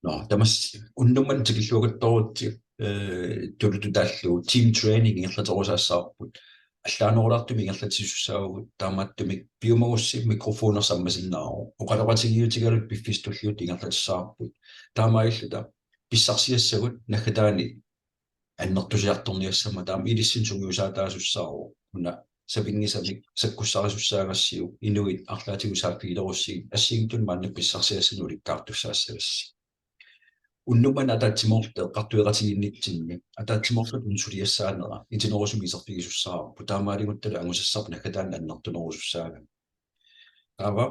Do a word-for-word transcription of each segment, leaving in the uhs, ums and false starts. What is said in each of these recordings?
Nå, tamassi unnuk manna tikilluaqquttorutsi, eh, tuluttut taallugu team training ingerlaterusaassavarput. Allaanerulaartumik ingerlatsisussaavugut, taamaattumik piumagussi mikrofoner sammisinnaavoq. Oqaloqatigiiutigaluta piffissami tulliuttumi ingerlatissavarput. Taamaalilluta pissarsiassagut naggataani annertusiartorniassammat, taama ilissinnut sungiusaataasussaavoq. Una sapinngisamik sakkussarisussaagassi, inuit arlaatigut saaffigilerussigit, assigiinngitsunik maanna pissarsiassanik ulikkaartussaassavassi. Unnuk manna ataatsimoorluta eqqartueqatigiinnitsinni, ataatsimoorluta una suliassaanera itinerusumik iserfigisussaavarput, taamaaliguttalu angusassarput naggataani annertunerusussaagami. Taava,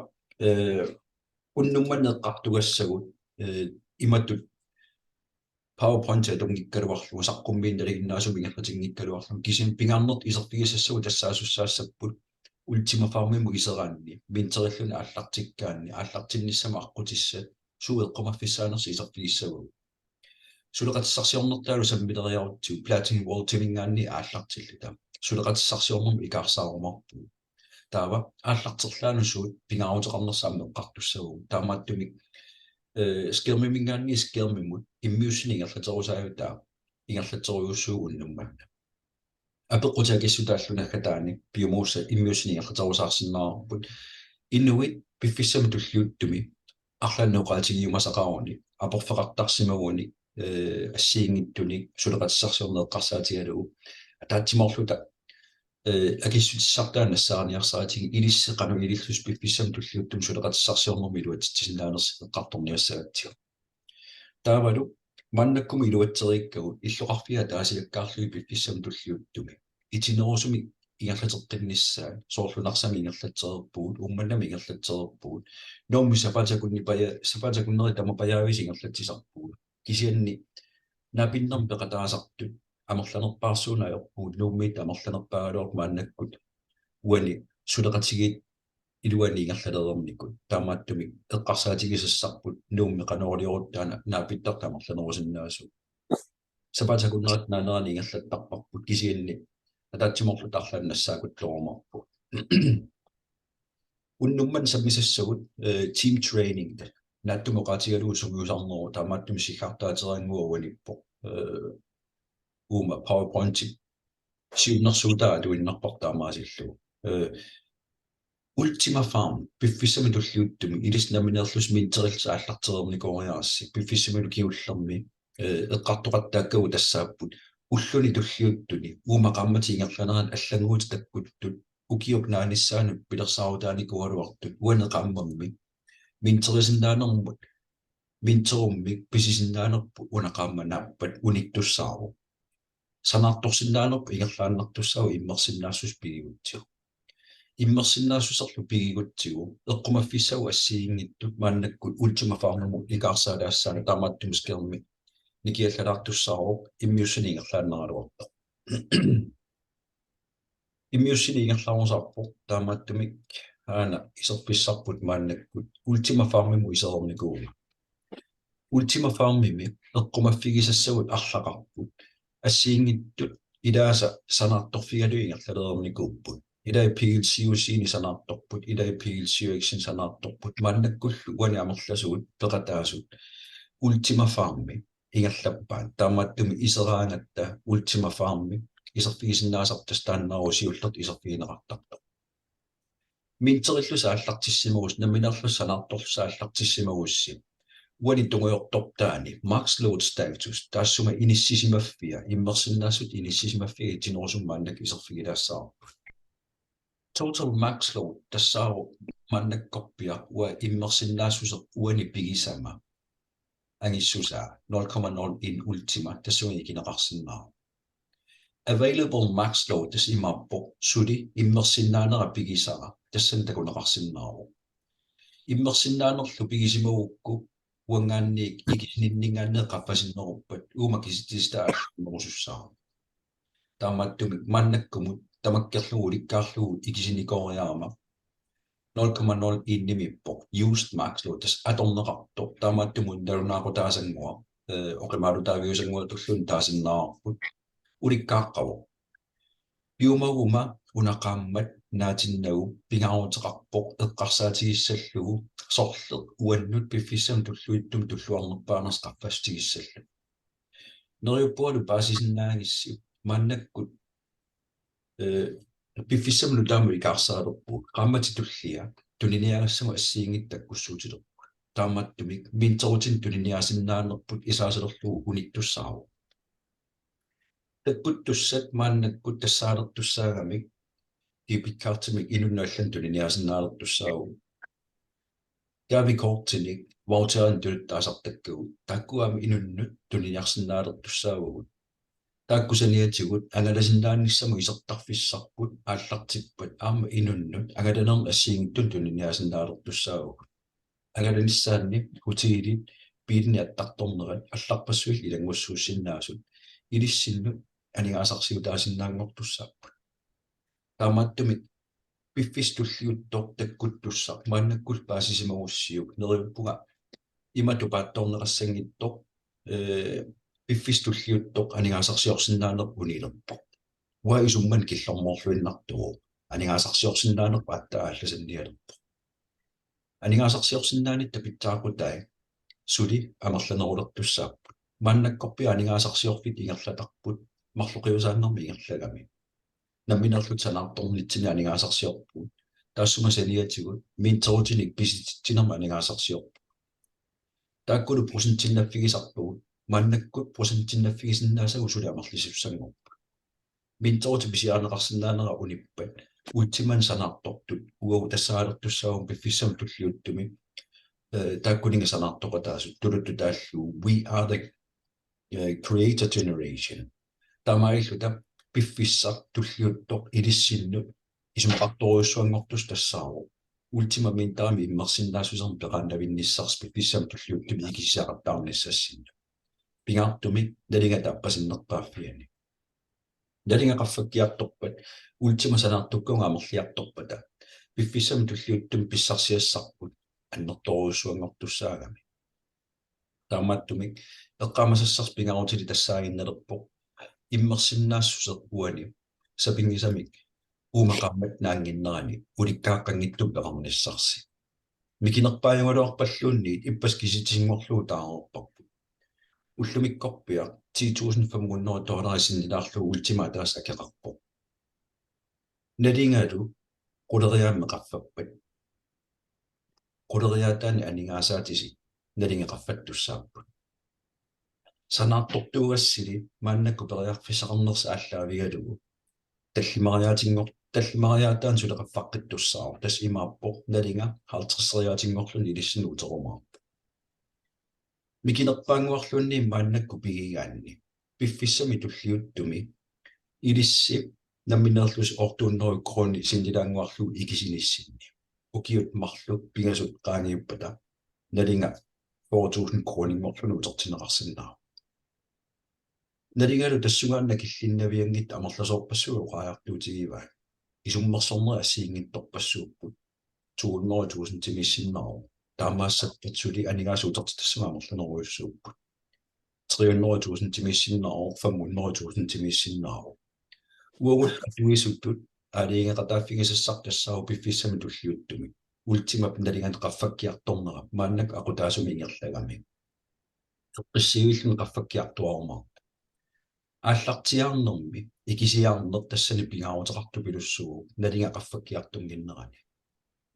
eh, unnuk manna eqqartugassagut, eh, imatut PowerPointi atunngikkaluarlugu, saqqummiineq nalinginnaasumik ingerlatinngikkaluarlugu, kisianni pingaarnertut iserfigisassagut tassaasussaassapput Ultima Farmimut iseraanni, minterilluni aallartikkaanni, aallartinnissamut aqqutissat, suut eqqumaffissaanersut iserfigissavagut. Suleqatissarsiornertaalu sammileriarutsigu PlatinWalletimiingaanniit aallartilluta. Suleqatissarsiornermut ikaarsaarumaarpugut. Taava aallarterlaanut suut pingaaruteqarnersut aamma eqqartussavagut. Taamaattumik, eh, skærmimiingaanniit skærmimut immiussineq ingerlaterusaajutaa ingerlaterujussuuvoq unnuk manna. Apeqqutit akissutaallu naggataani piumagussat immiussineq ingerlaterusaarsinnaavarput. Inuit piffissami tulliuttumi arlaannik oqaatigiumasaqaruni, aporfeqartarsimaguni, eh, assigiinngitsunik suleqatissarsiorneq eqqarsaatigalugu, ataatsimoorluta, eh, akissutissartaa nassaariniarsaritigit, ilissi qanoq ilillusi piffissami tulliuttumi suleqatissarsiornermik iluatsitsisinnaanersi eqqartorniassagatsigu. Taavalu maannakkumut iluatseriikkagut illoqarfiit ataasiakkaarlugit piffissami tulliuttumi itinerusumik ingerlateqqinnissaat, soorlu Narsami ingerlatsereerpugut, Uummannami ingerlatsereerpugut, Nuummi sapaatip akunni paja-, sapaatip akunneri tamapajaavisa ingerlatsisarpugut. Kisianni naapinnermi peqataasartut amerlanerpaarsuuneq ajorpugut, Nuummiittut amerlanerpaagaluarput maannakkut uani suleqatigiit iluani ingerlalereernikut. Taamaattumik eqqarsaatigisassarput Nuummi qanoq iliorutta taanna naapittartut amerlanerusinnaasut. Sapaatip akunnerata naanerani ingerlattarparput, kisianni ataatsimoorluta arlaannik nassaakuttorumaarpugut. Unnuk manna sammisassagut, eh, team training, ta naatsumik oqaatigalugu sungiusarneruvoq, taamaattumik siggartaatereernguaq uaniippoq. Eh, uuma PowerPointi siunnersuutaa atuinnarparput taamaasillugu. Eh, Ultima Farm piffissami tulliuttumi ilissi nammineerlusi minterillusi aallartereernikooriarassi, piffissamilu kingullermi, eh, eqqartoqattaakkagut tassaapput: Ulluni tulliuttuni uuma qaammatit ingerlaneranni allannguutit takkuttut ukiup naanissaanut pilersaarutaanikuugaluartut uani qaammammi minterisinnaanermut, minterummik pisisinnaanerput una qaammat naappat unittussaavoq. Sanaartorsinnaanerput ingerlaannartussaavoq immersinnaassuseq pigigutsigu. Immersinnaassuserlu pigigutsigu eqqumaffissaagut assigiinngitsut maannakkut Ultima Farmimut ikaarsaalaassaanut, taamaattumik skærmi nikiallalaartussaavoq immiussineq ingerlaannaraluartoq. Immiussineq ingerlarusaarpoq, taamaattumik aana iserfissarput maannakkut Ultima Farmimut isereernikuuvunga. Ultima Farmimi eqqumaffigisassagut arlaqarput assigiinngitsut ilaasa sanaartorfigalugit ingerlalereernikuupput. Ilai PLCUC-inik sanaartorput, ilai PLCUX-inik sanaartorput, maannakkullu uani amerlasuut peqataasut Ultima Farmi ingerlappaat. Taamaattumik iseraangatta Ultima Farmi iserfigisinnaasarput tassa taannaavoq siullertut iserfigineqartartoq. Minterillusi aallartissimagussi, nammineerlusi sanaartorlusi aallartissimagussi, uani tungujortortaani max load status, taassuma inissisimaffia, immersinnaassuseq inissisimaffia itinerusumik maannakkut iserfigilaassavarput. Total max load tassaavoq maannakkorpiaq uanga immersinnaassuseq uani pigisama angissusaa nul komma nul en Ultima tassunga ikineqarsinnaavoq. Available max load tassa imaappoq suli immersinnaanera pigisara tassani takuneqarsinnaavoq. Immersinnaanerlu pigisimagukku uanngaanniit ikisininninngaanniit qaffasinneruppat uuma kisitsisitaat aallartinnerusussaavoq. Taamaattumik maannakkumut tamakkerlugu ulikkaarlugu ikisinikooriarama nul komma nul en-imiippoq used max load, tassa atorneqartoq, taamaattumik nalunaaqutaasanngua, eh, oqimaalutaaviusannguatulluunniit taasinnaavarput, ulikkaaqqavoq. Piumaguma una qaammat naatinnagu pingaaruteqarpoq eqqarsaatigissallugu sorleq uannut piffissami tulliuttumi tulluarnerpaanersoq qaffasitigissallugu. Neriuppungalu paasisinnaagissi maannakkut, eh, piffissami nutaamut ikaarsaarpugut. Qaammatit tulliat tuniniagassamut assigiinngitsut takkussuutilerput. Taamaattumik minterutinik tuniniaasinnaanerput isaasalerlugu unittussaavoq. Takkuttussat maannakkut tassaalertussaagamik, debit cardimik inunnut allanut tuniniaasinnaalertussaavugut. Gavekortinik voucherinik tuluttut taasartakkagut, taakkua aamma inunnut tuniniarsinnaalertussaavugut. Taakku saniatigut angalasinnaanissamut isertarfissarput aallartippat aamma inunnut angalanernik assigiinngitsunik tuniniaasinnaalertussaavugut. Angalanissaanni, hotelit, biilinik attartornerat, allarpassuillu ilanngussuussinnaasut ilissinnut aningaasarsiutaasinnaanngortussaapput. Taamaattumik piffissaq tulliuttoq takkuttussaq maannakkullu paasisimagussiuk, neriuppunga imatut paatsoorneqassanngitsoq, eh, piffissaq tulliuttoq aningaasarsiorsinnaaneq unilerpoq. Uanga isumanni killormoorluinnartuuvoq. Aningaasarsiorsinnaaneq aatsaat aallasannialerpoq. Aningaasarsiorsinnaanitta pitsaaqutai suli amerlanerulertussaapput. Maannakkorpiaq aningaasarsiorfiit ingerlatarput marloqiusaannermi ingerlagami. Nammineerluta sanaartornitsinni aningaasarsiorpugut. Taassuma saniatigut minterutinik pisititsinermi aningaasarsiorpugut. Taakkulu procentinaffigisarpagut. Maannakkut procentinnaffigisinnaasagut suli amerlisussanngorput. Minterutit pisiarineqarsinnaanera unippat Ultimanik sanaartortut, uagut tassaalertussaavugut piffissami tulliuttumi, eh, taakkuninnga sanaartoqataasut, tuluttut taallugu "We are the, eh, creator generation". Taamaalilluta piffissaq tulliuttoq ilissinnut isumaqartorujussuanngortussaq tassaavoq Ultima Minterimik immersinnaassusermik peqaannavinnissarsi piffissami tulliuttumi ikisisaqattaarnissassinnut. Pingaartumik nalinga taava sinnerpaaffiani. Nalinga qaffakkiartorpat, Ultima sanaartukkagut amerliartorpata, piffissami tulliuttumi pissarsiassarput annertoorujussuanngortussaagami. Taamaattumik eqqaamasassarsi pingaarutilik tassaaginnarpoq immersinnaassuseq uani sapinngisamik uuma qaammatip naannginnerani ulikkaaqqanngitsumik peqarnissarsi. Mikinerpaajugaluarpalluunniit ippassaq kisitsisinngorlugu taareerparput. Ullumikkorpiaq ti tusind fem hundrede dollarit sinnilaarlugu Ultima ataaseq akeqarpoq. Nalingalu quleriaammik qaffappat, quleriaataanik aningaasaatisi nalingi qaffattussaapput. Sanaartortuugassili maannakkut periarfissaqarnersi aallaavigalugu tallimariaatinngor-, tallimariaataanik suli qaffaqqittussaavoq, tassa imaappoq nalinga halvtredseriaatinngorluni ilissinnut uterumaarpoq. Mikinerpaannguarluunniit maannakkut pigigaanni piffissami tulliuttumi ilissi nammineerlusi otte hundrede kroner sinnilaannguarlugu ikisinissinni ukiut marluk pingasut qaangiuppata nalinga fyrre tusind kroninngorluni utertinneqarsinnaavoq. Nalingalu tassungaannaq killinnavianngitsoq amerlasoorpassuit oqariartuutigivaat. Isummersornerit assigiinngitsorpassuupput. To hundrede tusindimiissinnaavoq. Taamaassappat suli aningaasat utertitassat amerlanerujussuupput. Tre hundrede tusindimiissinnaavoq, fem hundrede tusindimiissinnaavoq. Uagut atuisutut aalajangeqataaffigisassarput tassaavoq piffissami tulliuttumi Ultimap nalinganik qaffakkiartornera maannakkut aqutaasumik ingerlagami. Eqqissiivilluni qaffakkiartuaarumaarpoq. Aallartiaarnermi ikisiarneq tassani pingaaruteqartupilussuuvoq nalinga qaffakkiartunnginnerani.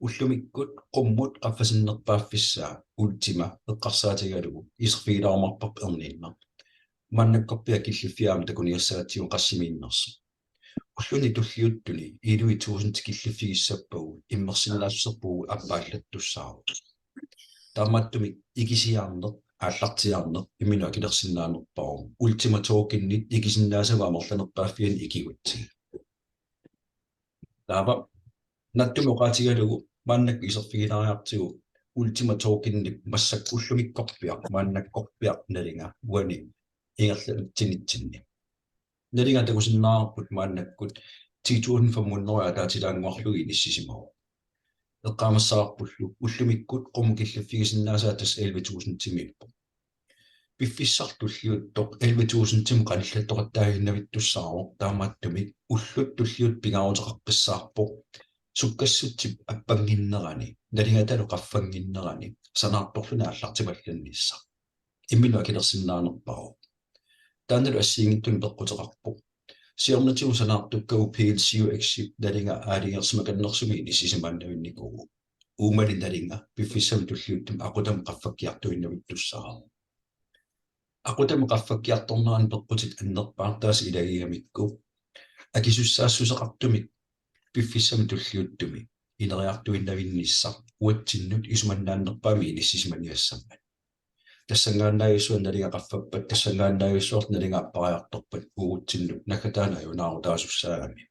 Ullumikkut qummut qaffasinnerpaaffissaa Ultima eqqarsaatigalugu iserfigilaarumaarparput erniinnaq. Maannakkorpiaq killiffiit aamma takuniassagatsigu qassimiinnersoq. Ulluni tulliuttuni elleve tusind killiffigissappagu immersinnaassuserput appaallattussaavoq. Taamaattumik ikisiarneq, aallartiaarneq imminut akilersinnaanerpaavoq. Ultima Tokenit ikisinnaasavut amerlanerpaaffianni ikigutsigit. Taava nattumik oqaatigalugu maannakkut iserfigilaariartigu Ultima Tokenip massakkut ullumikkorpiaq, maannakkorpiaq nalinga uani ingerlatsinitsinni. Nalinga takusinnaavarput maannakkut ti tusind fem hundrede ataatilaannguarlugu inissisimavoq. Eqqaamassavarpullu ullumikkut qummut killiffigisinnaasaat tassa elleve tusindimiippoq. Piffissaq tulliuttoq elleve tusindimut qanillattoqattaaginnavittussaavoq, taamaattumik ullut tulliuttut pingaaruteqaqqissaarpoq sukkassutsip appannginnerani, nalingatalu qaffannginnerani, sanaartorluni aallartipallannissaq. Imminut akilersinnaanerpaavoq. Taannalu assigiinngitsunik peqquteqarpoq. Siornatigut sanaartukkagut P L C U X-ip nalinga aalajangersimakannersumik inissisimaannavinnikuuvoq. Uumali nalinga piffissami tulliuttumi aqutami qaffakkiartuinnavittussaavoq. Aqutami qaffakkiartornerani peqqutit annerpaartaasa ilagigamikku akisussaassuseqartumik piffissami tulliuttumi ineriartuinnavinnissaq uatsinnut isumannaannerpaamik inissisimaniassammat. Tassanngaannarsuaq nalinga qaffappat, tassanngaannarsuaq nalinga appariartorpat uatsinnut naggataani ajunaarutaasussaagami.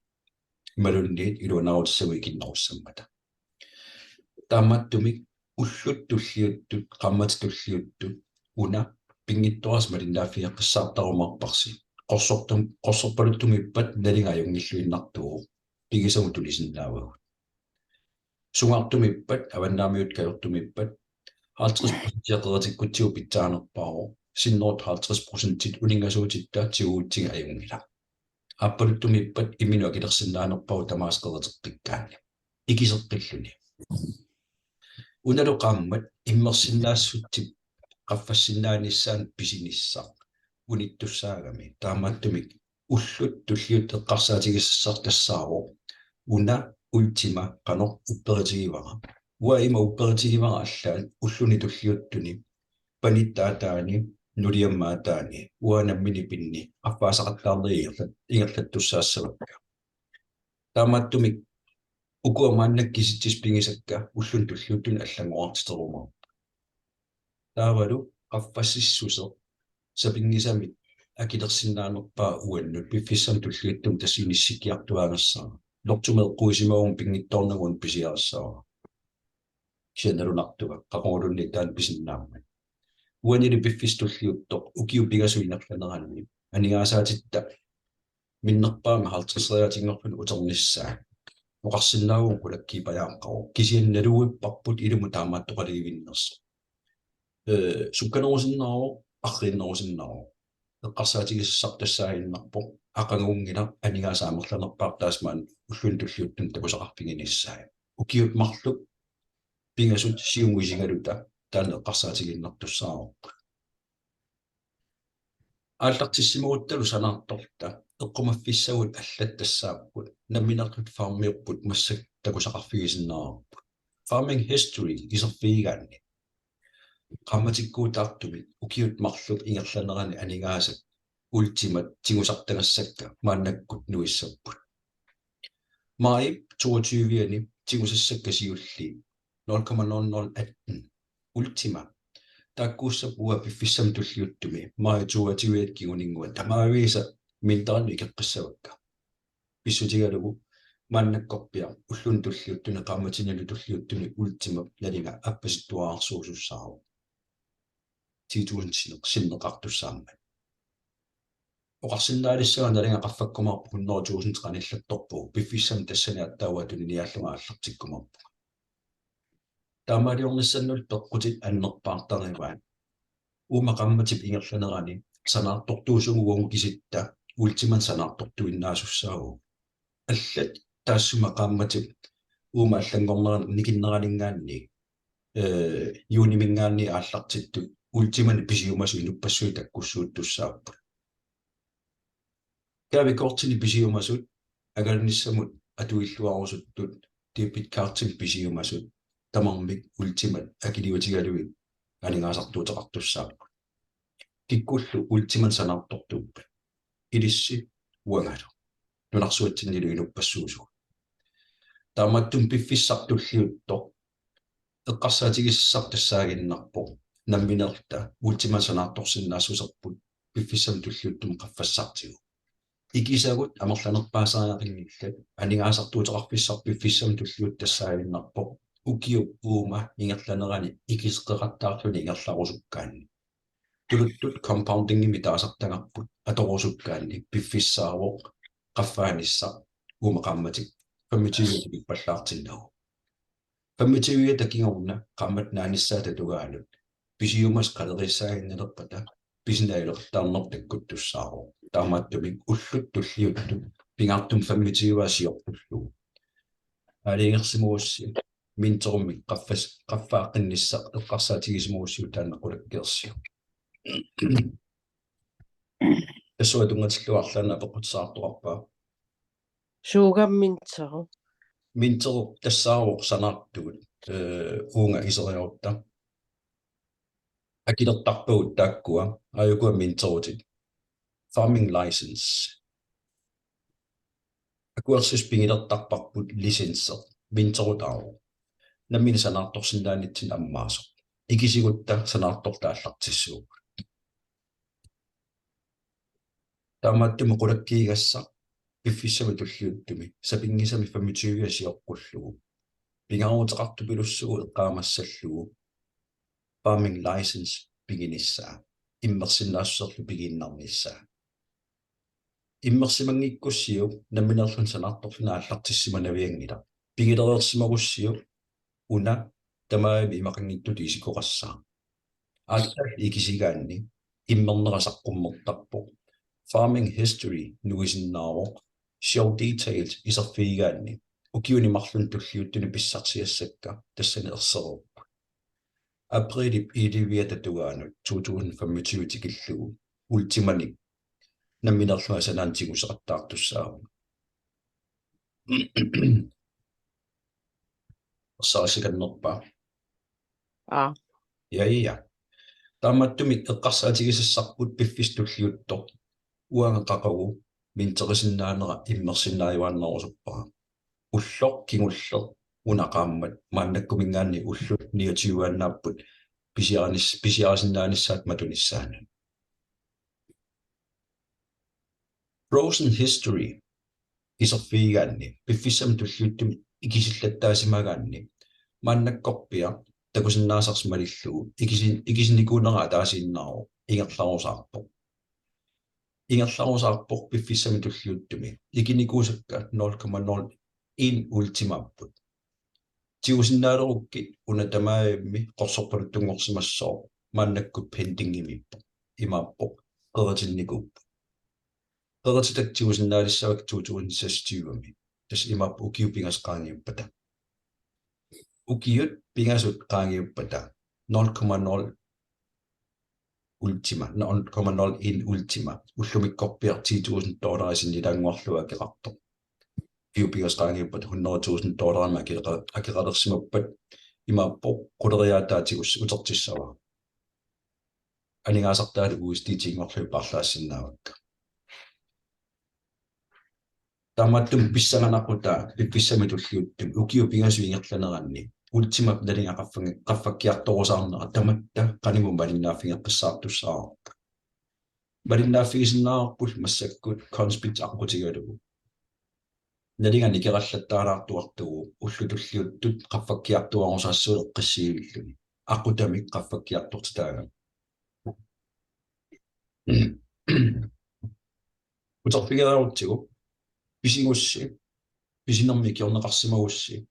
Imaluunniit iluanaarutissagut ikinnerussammata. Taamaattumik ullut tulliuttut, qaammatit tulliuttut, una pinngitsoorassi malinnaaffigeqqissaartarumaarparsi. Qorsortum-, qorsorpaluttumiippat nalinga ajunngilluinnartuuvoq. Pigisagut tunisinnaavagut. Sungaartumiippat, avannaamiut kajortumiippat, halvtreds procent qeritikkutsigu pitsaanerpaavoq. Sinneruttut halvtreds procentit uninngasuutitta tiguutsigit ajunngilaq. Aappaluttumiippat imminut akilersinnaanerpaavoq tamaasa qeriteqqikkaanni. Ikiseqqilluni. Unalu qaammat immersinnaassutsip qaffassinnaanissaanut pisinissaq unittussaagami. Taamaattumik ullut tulliuttut eqqarsaatigisassarput tassaavoq una Ultima qanoq upperitigivara. Uanga ima upperitigivara allaat ulluni tulliuttuni panitta aataani, nuliama aataani, uanga nammineq pinni qaffaasaqattaarneq ingerlat-, ingerlattussaassavakka. Taamaattumik ukua maannakkut kisitsisit pigisakka ulluni tulliuttuni allanngorartiterumaarput. Taavalu qaffassissuseq sapinngisamik akilersinnaanerpaaq uannut piffissami tulliuttumi tassa inissikkiartuaagassara. Lortumik eqquisimaguma pinngitsoornagu una pisiarissavara. Kisianni nalunartunga qaqugulunni taanna pisinnaammat. Uanili piffissaq tulliuttoq ukiut pingasut ingerlaneranni aningaasaatitta minnerpaamik halvtredseriaatinngorluni uternissaa. Oqarsinnaavugut qulakkiipajaaqqavoq. Kisianni naluipparput ilumut taamaattoqalivinnersoq. Ee, sukkanerusinnaavoq, arriinnerusinnaavoq. Eqqarsaatigisassarput tassaaginnarpoq aqaguunngilaq aningaasat amerlanerpaartaasa maani ulluni tulliuttuni takusaqarfiginissaat. Ukiut marluk pingasut siumut isigaluta taanna eqqarsaatigiinnartussaavarput. Aallartissimaguttalu sanaartorta eqqumaffissagut allat tassaapput nammineerluta farmiupput massakkut takusaqarfigisinnaavarput. Farming history iserfigigaanni qaammatikkuutaartumik ukiut marluk ingerlaneranni aningaasat Ultimat tigusartagassakka maannakkut nuissapput. Maajip toogtyve-ani tigusassakka siulliit nul komma nul nul atten Ultima. Taakkuussapput uanga piffissami tulliuttumi maajip toogtyve-ata kinguninngua tamaavisa minteranut ikeqqissavakka. Pissutigalugu maannakkorpiaq ulluni tulliuttuni qaammatini tulliuttuni Ultimap nalinga appasittuararsuusussaavoq. Ti tusind sinneq-, sinneqartussaammat. Oqarsinnaalissaanga nalinga qaffakkumaarpoq hundrede tusind qanillattorpugut, piffissami tassani aatsaat uanga tuniniaallunga aallartikkumaarpunga. Taamaaliornissannullu peqqutit annerpaartarivaat. Uuma qaammatip ingerlanerani sanaartortuusugut uagut kisitta Ultimanik sanaartortuinnaasussaavagut. Allat taassuma qaammatip uuma allanngornerani nikinneraninngaanniit, ee, juuniminngaanniit aallartittut Ultimanik pisiumasut inuppassuit takkussuuttussaapput. Gavekortinik pisiumasut, angalanissamut atuilluarusuttut, debit cardimik pisiumasut, tamarmik Ultimat akiliutigalugit aningaasartuuteqartussaapput. Kikkullu Ultimanik sanaartortuuppat? Ilissi uangalu. Nunarsuatsinnilu inuppassuusugut. Taamaattumik piffissaq tulliuttoq eqqarsaatigisassarput tassaaginnarpoq nammineerluta Ultimanik sanaartorsinnaassuserput piffissami tulliuttumi qaffassartigu. Ikisagut amerlanerpaasariaqanngillat, aningaasartuuteqarfissarput piffissami tulliuttumi tassaaginnarpoq ukiup uuma ingerlanerani ikiseqqeqattaarluni ingerlarusukkaanni. Tuluttut compoundingimik taasartagarput atorusukkaanni piffissaavoq qaffaanissaq uuma qaammatit femogtyve-ata kippallaartinnagu. Femogtyve-ata kingorna qaammatip naanissaata tungaanut pisiumasut qaleriissaaginnalerpata pisineq ajuleqattaarneq takkuttussaavoq. Taamaattumik ullut tulliuttut pingaartumik femogtyve-aa siorpullugu Aalajangersimagussi minterimik qaffas-, qaffaqqinnissaq eqqarsaatigisimagussi taanna qulakkeersiuk. Tassunga tunngatillugu arlaannik apeqqutisaartoqarpa? Suuga minteri? Minteri tassaavoq sanaartugut, eh, uunga iseriarutta. Akilertarpagut taakkua, aajukua minterutit. Farming license. Akuersissut pigilertarparput licensi, minterutaavoq. Nammineq sanaartorsinnaanitsinni ammaasoq. Ikisigutta sanaartortut aallartissuupput. Taamaattumik qulakkeersigassaq piffissami tulliuttumi, sapinngisamik femogtyve sioqqullugu, pingaaruteqartupilussuuvoq eqqaamassallugu farming license piginissaa, immersinnaassuserlu pigiinnarnissaa. Immersimanngikkussiuk nammineerluni sanaartorluni aallartissimanavianngilaq. Pigilereersimagussiuk una tamarmi imaqanngitsutut isikkoqassaaq. Aatsaat ikisigaanni immernera saqqummertarpoq. Farming history nuisinnaavoq. Show details iserfigigaanni ukiuni marlunni tulliuttuni pissarsiassakka tassani ersereerput. Aprilip elleviata tungaanut to tusind femogtyve tikillugu Ultimanik nammineerlunga sanaannik tiguseqattaartussaavunga. Ersarissakannerpa? Aa. Ja, ja. Taamaattumik eqqarsaatigisassarput piffissaq tulliuttoq uanga qaqugu minterisinnaanera immersinnaajuaannarusuppunga. Ulloq kingulleq una qaammat maannakkumiingaanniit ullut niogtyveannaapput pisiarinis-, pisiarisinnaanissaat matunissaanut. Frozen history iserfigigaanni, piffissami tulliuttumi ikisillattaasimagaanni, maannakkorpiaq takusinnaasarsi malillugu ikisin-, ikisinikuunera ataasiinnaavoq, ingerlarusaarpoq. Ingerlarusaarpoq piffissami tulliuttumi. Ikinikuusakka nul komma nul en Ultimaapput. Tigusinnaalerukkit una tamarmi qorsorpaluttunngorsimassaaq, maannakkut pendingimiippoq. Imaappoq qeritinnikuupput. Qerititakka tigusinnaalissavakkit to tusind seksogtyvemi. Tassa imaappoq ukiut pingasut qaangiuppata. Ukiut pingasut qaangiuppata nul komma nul Ultima, nul komma nul en Ultima, ullumikkorpiaq ti tusind dollarit sinnilaannguarlugu akeqartoq. Ukiut pingasut qaangiuppata hundrede tusind dollarimik akeqa-, akeqalersimappat imaappoq quleriaataatigut utertissavaa. Aningaasartaalu U S D T-nngorlugit paarlaassinnaavakka. Taamaattumik pissanganaqqutaa piffissami tulliuttumi ukiut pingasut ingerlaneranni Ultimap nalinga qaffang-, qaffakkiartorusaarnera tamatta qanimut malinnaaffigeqqissaartussaavarput. Malinnaaffigisinnaavarpullu massakkut Coinsbit aqqutigalugu. Nalinga nikerallattaalaartuartuuvoq ullut tulliuttut qaffakkiartuarusaassuit eqqissiivilluni. Aqutamik qaffakkiartortitaagami. Uterfigereerutsigu pisigussi, pisinermi ikiorneqarsimagussi,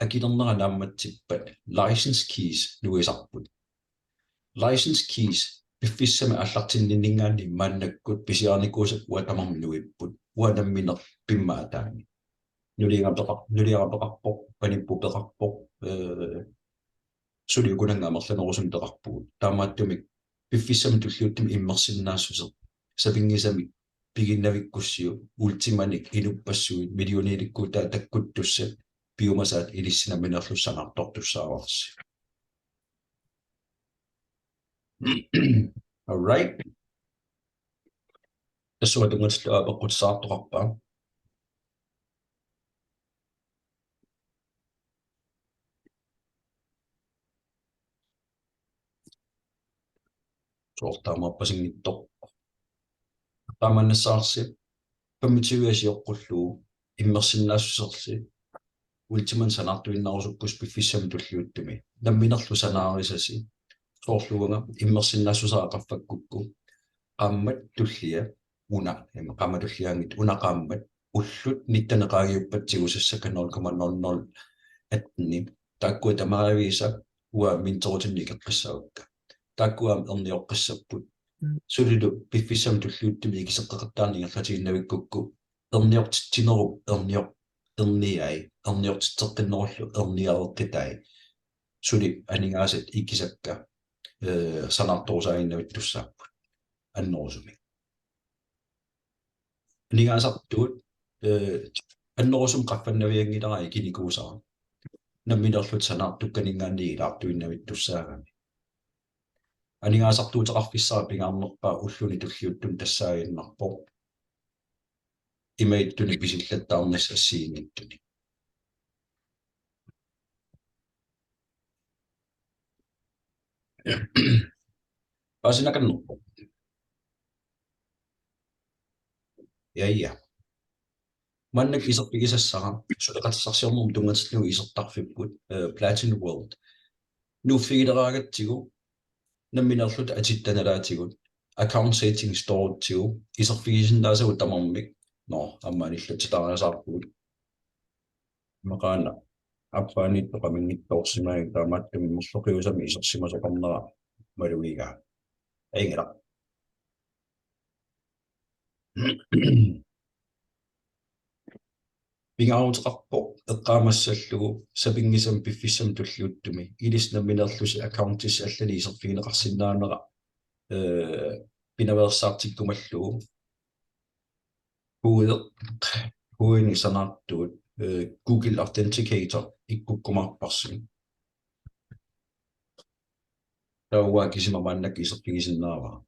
akilernera naammatsippat license keys nuisarput. License keys piffissami aallartinninninngaanniit maannakkut pisiarinikuusakka uanga tamarmik nuipput, uanga nammineq pimmaataani. Nulianga peqar-, nuliara peqarpoq, panippoq peqarpoq, eh, suli ukunannga amerlanerusumik peqarpugut. Taamaattumik piffissami tulliuttumi immersinnaassuseq sapinngisamik piginnavikkussiuk Ultimanik inuppassuit millionilikkuutaat takkuttussat piumasaat ilissi nammineerlusi sanaartortussaavarsi. All right. Tassunga tunngatillugu apeqqutisaartoqarpa? Soorlu taamaappasinngitsoq. Taamaannassavarsi femogtyve sioqqullugu immersinnaassusersi Ultimanik sanaartuinnarusukkussi piffissami tulliuttumi. Namminerlu sanaarisasi. Soorlu uanga immersinnaassusera qaffakkukku qaammat tullia una, ima qaammat tulliaanngitsoq una qaammat ullut nitten qaangiuppata tigusassakka nul komma nul nul atten. Taakkua tamaaviisa uanga minterutinik ikeqqissavakka. Taakkua aamma ernioqqissapput. Mm. Sulilu piffissami tulliuttumi ikiseqqeqattaarneq ingerlatiinnavikkukku erniortitsinerup ernioq-, erniai, erniortitseqqinnerullu erniareqqitai, suli aningaasat ikisakka, eh, sanaartorusaaginnavittussaapput annerusumik. Aningaasartuut, eh, annerusumik qaffannavianngilara ikinikuusara. Nammineerluta sanaartukkaninngaanniit ilaartuinnavittussaagami. Aningaasartuuteqarfissara pingaarnerpaaq ulluni tulliuttuni tassaaginnarpoq: Imaattunik pisillattaarnissaq assigiinngitsunik. Paasinakannerpoq. Ja, ja. Maannakkut iserfigisassara suleqatissarsiornermut tunngatillugu isertarfipput, eh, Platin World. Nuuffigileragatsigu nammineerluta atitta nalaatigut, account settings toorutsigu, iserfigisinnaasagut tamarmik, nå, aamma anillatsitariasaarpugut. Maqaana appaaniittoq qaminngitsoorsimagiga taamaattumik merloqiusamik isersimasoqarnera malugigaa. Ajunngilaq. Pingaaruteqarpoq eqqaamassallugu sapinngisamik piffissami tulliuttumi ilissi nammineerlusi accountissi allani iserfigineqarsinnaanera, eh, pinaveersaartikkumallugu. Huudeq, huuini sanaartuut, eh, Google Authenticator ikkukkumaarparsi. Taava kisima maannakkut iserfigisinnaavara.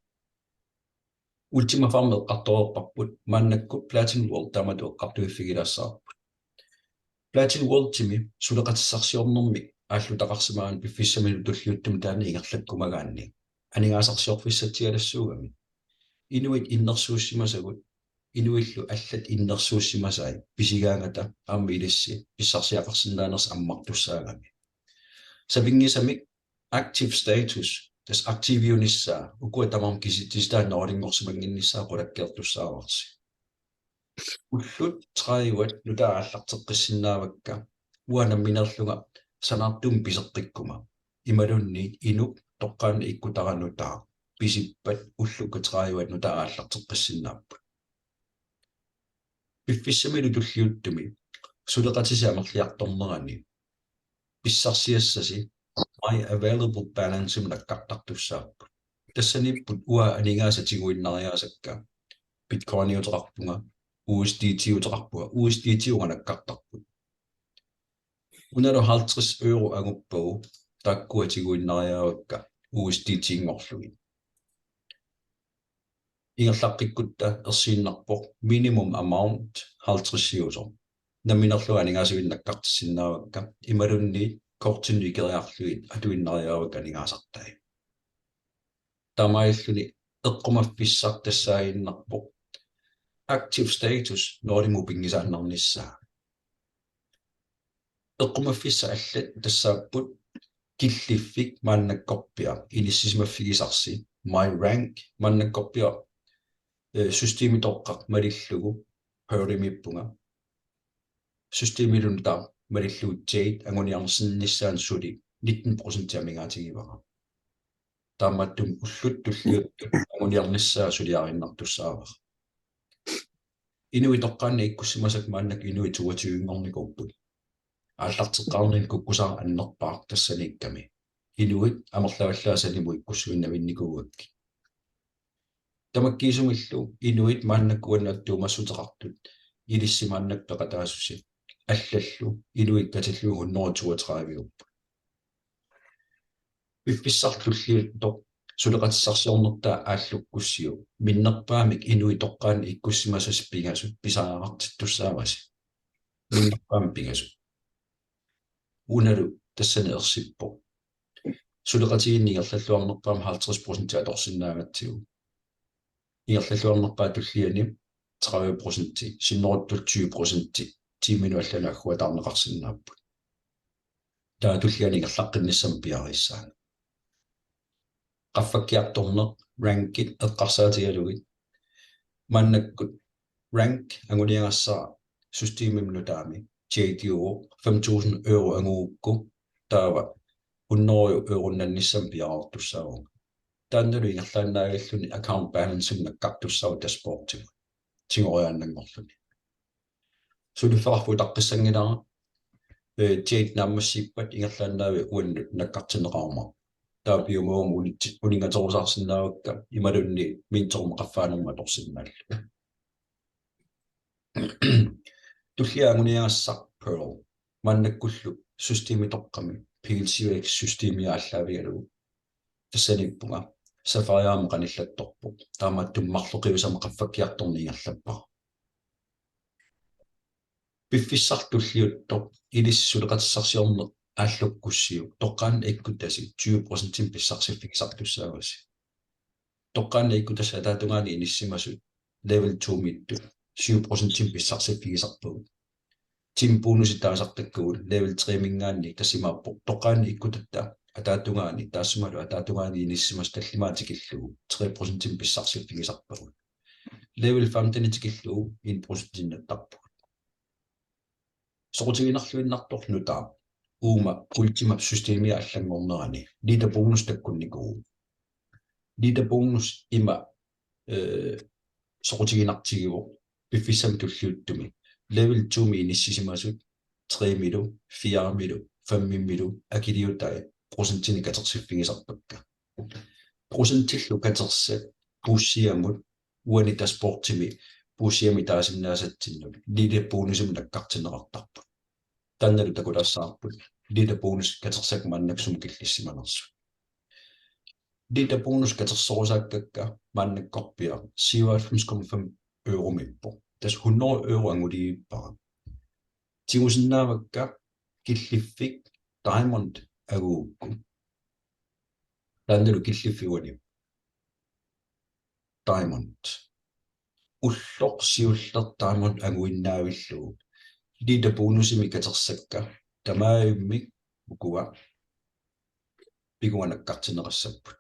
Ultima Farm eqqartoreerparput, maannakkut Platin World taamatut eqqartuiffigilaassavarput. Platin Worldimi suleqatissarsiornermik aallutaqarsimagaanni piffissamilu tulliuttumi taanna ingerlakkumagaanni aningaasarsiorfissatsialassuugami. Inuit innersuussimasagut, inuillu allat innersuussimasai pisigaangata aamma ilissi pissarsiaqarsinnaanersi ammartussaagami. Sapinngisamik active status, tassa aktiviunissaa, ukua tamarmik kisitsisit taanna nulinngorsimannginnissaa qulakkeertussaavarsi. Ullut tredive nutaat aallarteqqissinnaavakka, uanga nammineerlunga sanaartumik piseqqikkuma, imaluunniit inuk toqqaannaq ikkutara nutaaq pisippat ullukka tredive nutaat aallarteqqissinnaapput. Piffissamilu tulliuttumi suleqatisi amerliartornerani pissarsiassasi My Available Balance-imut nakkartartussaapput. Tassaniipput uanga aningaasat tiguinnariaasakka. Bitcoiniuteqarpunga, U S D T-uteqarpunga, U S D T-unga nakkartarput. Unalu halvtreds euro anguppagu taakkua tiguinnariaavakka U S D T-nngorlugit. Ingerlaqqikkutta ersiinnarpoq minimum amount halvtredsiusoq. Nammineerlunga aningaasivinnut nakkartissinnaavakka imaluunniit kortinnut ikeriarlugit atuinnariaavakka aningaasartai. Taamaalilluni eqqumaffissaq tassaaginnarpoq active status nulimut pinngisaannarnissaa. Eqqumaffissat allat tassaapput killiffik maannakkorpiaq inissisimaffigisarsi, My Rank maannakkorpiaq, eh, systemitoqqaq malillugu Pearlimiippunga. Systemilunut taama malillugu Jade anguniarsinnissaanut suli nitten procent amigaatigivara. Taamaattumik ullut tulliuttut anguniarnissaa suliariinnartussaavara. Inuit toqqaannaq ikkussimasakka maannakkut inuit toogtyve-nngornikuupput. Aallarteqqaarnini kukkusara annerpaaq tassaniikkami. Inuit amerlavallaat sanimut ikkussuinnavinnikuugakkit. Tamakkiisumillu inuit maannakkut uannut attuumassuteqartut ilissi maannakkut peqataasusi allallu inuit katillugit hundrede toogtredive-upput. Piffissaq tulliuttoq suleqatissarsiornertaa aallukkussiuk minnerpaamik inuit toqqaannaq ikkussimasasi pingasut pisariaqartittussaavasi. Minnerpaamik pingasut. Unalu tassani ersippoq. Suleqatigiinni ingerlalluarnerpaamik halvtreds procent atorsinnaagatsigu. Ingerlalluarnerpaap tulliani tredive procent, sinneruttullu tyve procent, tiiminut allanut agguataarneqarsinnaapput. Taava tullianut ingerlaqqinnissamut piareerissaanga. Qaffakkiartorneq, rankit eqqarsaatigalugit. Maannakkut rank anguniagassara systemimi nutaami Jade-uvoq, fem tusind euro angugukku taava hundrede euronnissamut piareertussaavunga. Taannalu ingerlaannaagilluni account balance-imik nakkartussaavoq dashboardimut tigoriaannanngorluni. Suliffeqarfiup utaqqissanngilara, eh, Jade naammassiippat ingerlaannavik uannut nakkartinneqarumaarpoq. Taava piumaguama unitsi-, uninngaterusaarsinnaavakka imaluunniit minterimut qaffaanermut atorsinnaallugu. Tullia anguniagassaq Pearl. Maannakkullu systemitoqqami P L C U X systemia aallaavigalugu. Tassaniippunga Sapphiremut qanillattorpoq. Taamaattumik marloqiusamik qaffakkiartorneq ingerlappara. Piffissaq tulliuttoq ilissi suleqatissarsiorneq aallukkussiuk toqqaannaq ikkutasi tyve procentimik pissarsiffigisartussaavasi. Toqqaannaq ikkutasi ataatungaani inissimasut level two-miittut syv procentimik pissarsiffigisarpagut. Team bonusit taasartakkagut level three-minngaanniit tassa imaappoq toqqaannaq ikkutatta ataatungaani taassumalu ataatungaani inissisimasut tallimaat tikillugu tre procentimik pissarsiffigisarpagut. Level femten tikillugu en procentinngittarpagut. Soqutiginarluinnartoq nutaaq uuma Ultimap systemia allanngornerani leader bonus takkunnikuuvoq. Leader bonus ima, eh, soqutiginartigivoq piffissami tulliuttumi level two-mi inissisimasut three-milu, fire-milu, fem-imilu akiliutai procentinik katersiffigisarpakka. Procentillu katersat puussiamut uani dashboardimi puussiami taasinnaasatsinnut leader bonusimik nakkartinneqartarput. Taannalu takulaassavarput leader bonus katersakka maannakkut sumut killissimanersut. Leader bonus katersorusaakkakka maannakkorpiaq syvoghalvfems komma fem euromiippoq. Tassa hundrede euro anguliivippara. Tigusinnaavakka killiffik Diamond angugukku. Taannalu killiffiuani Diamond. Ulloq siulleq Diamond anguinnaavillugu. Leader bonusimik katersakka tamaavimmik ukua pikunga nakkartinneqassapput.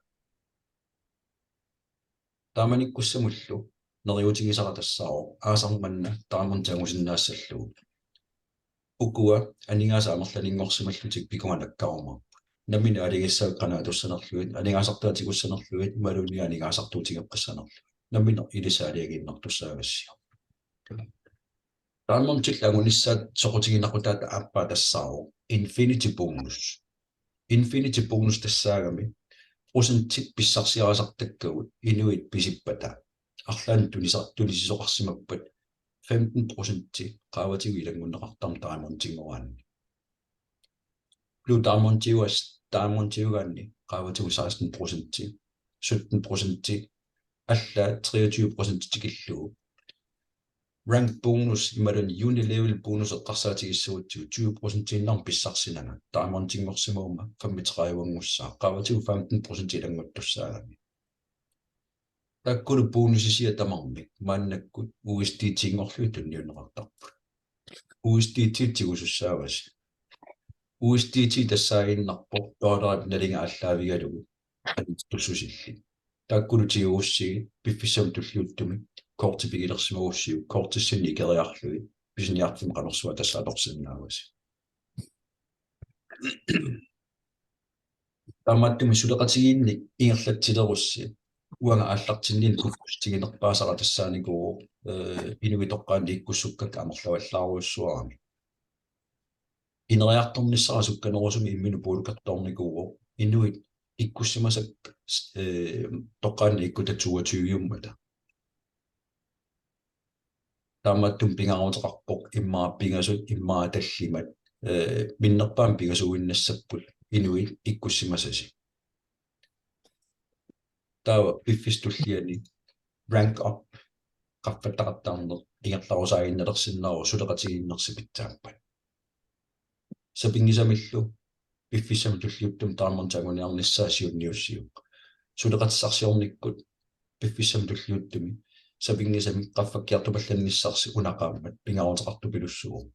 Taamanikkussamullu neriuutigisara tassaavoq aasaq manna Diamond angusinnaassallugu. Ukua aningaasat amerlaninngorsimallutik pikunga nakkarumaarput. Nammineq aalajangissavat qanoq atussanerlugit, aningaasartai tigussanerlugit, imaluunniit aningaasartuutigeqqissanerlugit. Nammineq ilissi aalajangiinnartussaagassiuk. Diamondillu angunissaat soqutiginaqutaata aappaa tassaavoq Infinity Bonus. Infinity Bonus tassaagami procentit pissarsiarisartakkagut inuit pisippata arlaannik tunisa-, tunisisoqarsimappat femten procenti qaavatigut ilanngunneqartarmat Diamondinngoraanni. Blue Diamondiuas-, Diamondiugaanni qaavatigut seksten procenti, sytten procenti, allaat treogtyve procenti tikillugu. Rank bonus imaluunniit unilevel bonus eqqarsaatigissagutsigu tyve procentiinnarmik pissarsinanga. Diamondinngorsimaguma femogtredive-nngussaaq. Qaavatigut femten procent ilannguttussaagami. Taakkulu bonusisia tamarmik maannakkut U S D T-nngorlugit tunniunneqartarput. U S D T tigusussaavasi. U S D T tassaaginnarpoq dollarit nalinga aallaavigalugu annertussusillit. Taakkulu tigugussigit piffissami tulliuttumi korti pigilersimagussiuk kortissinni ikeriarlugit pisiniarfimmi qanorsuaq tassa atorsinnaavasi. Taamaattumik suleqatigiinnik ingerlatsilerussi uanga aallartinninnut kukkussutiginerpaasara tassaanikuuvoq, eh, inuit toqqaannaq ikkussukkakka amerlavallaarujussuarami. Ineriartornissara sukkanerusumik imminut puulukartoornikuuvoq inuit ikkussimasakka, eh, toqqaannaq ikkutat toogtyve-ummata. Taamaattumik pingaaruteqarpoq immaqa pingasut immaqa tallimat, eh, minnerpaamik pingasuuinnassapput inuit ikkussimasasi. Taava piffissap tulliani rank up qaffattaqattaarneq ingerlarusaaginnalersinnaavoq suleqatigiinnersi pitsaappat. Sapinngisamillu piffissami tulliuttumi Diamond anguniarnissaa siunniussiuk. Suleqatissarsiornikkut piffissami tulliuttumi sapinngisamik qaffakkiartupallaannissarsi una qaammat pingaaruteqartupilussuuvoq.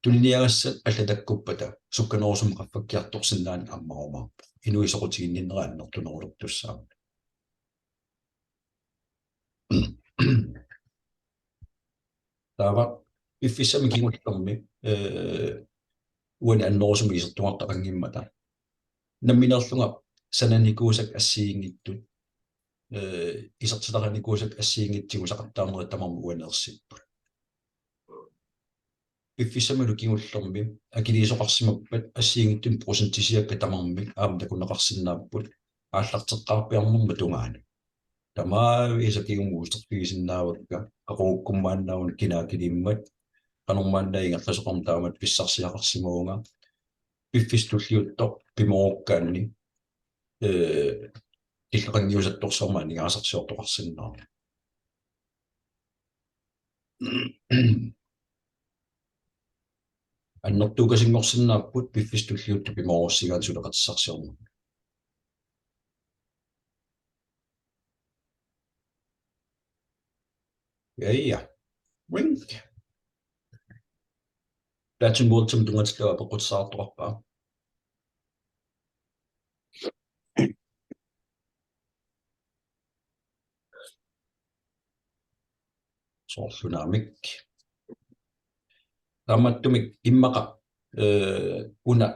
Tuniniagassat allat takkuppata sukkanerusumik qaffakkiartorsinnaaneq ammarumaarpoq. Inuit soqutiginninnerat annertunerulertussaammata. Taava piffissami kingullermi, eh, uani annerusumik isertugartaqanngimmata. Nammineerlunga sananikuusakka assigiinngitsut, eh, isertitarinikuusakka assigiinngitsut tigusaqattaarnerit tamarmik uani ersipput. piffissamilu kingullermi akiliisoqarsimappat assigiinngitsunik procentisiakka tamarmik aamma takuneqarsinnaapput aallarteqqaarpiarnermut tungaanut. Tamaviisa kingumut uterfigisinnaavakka, aqagukkummaannaavoq kina akiliimmat, qanormaanna ingerlasoqarmat taamatut pissarsiaqarsimavunga, piffissaq tulliuttoq pimoorukkaanni, ee, killeqanngiusattorsuarmik aningaasarsiortoqarsinnaavoq. Annertuukasinngorsinnaapput piffissaq tulliuttoq pimoorussigaanni suleqatissarsiornermi. Ja, ja. Wink. Platin Worldimut tunngatillugu apeqqutissaartoqarpa? Soorlu naamik. Taamaattumik immaqa, ee, una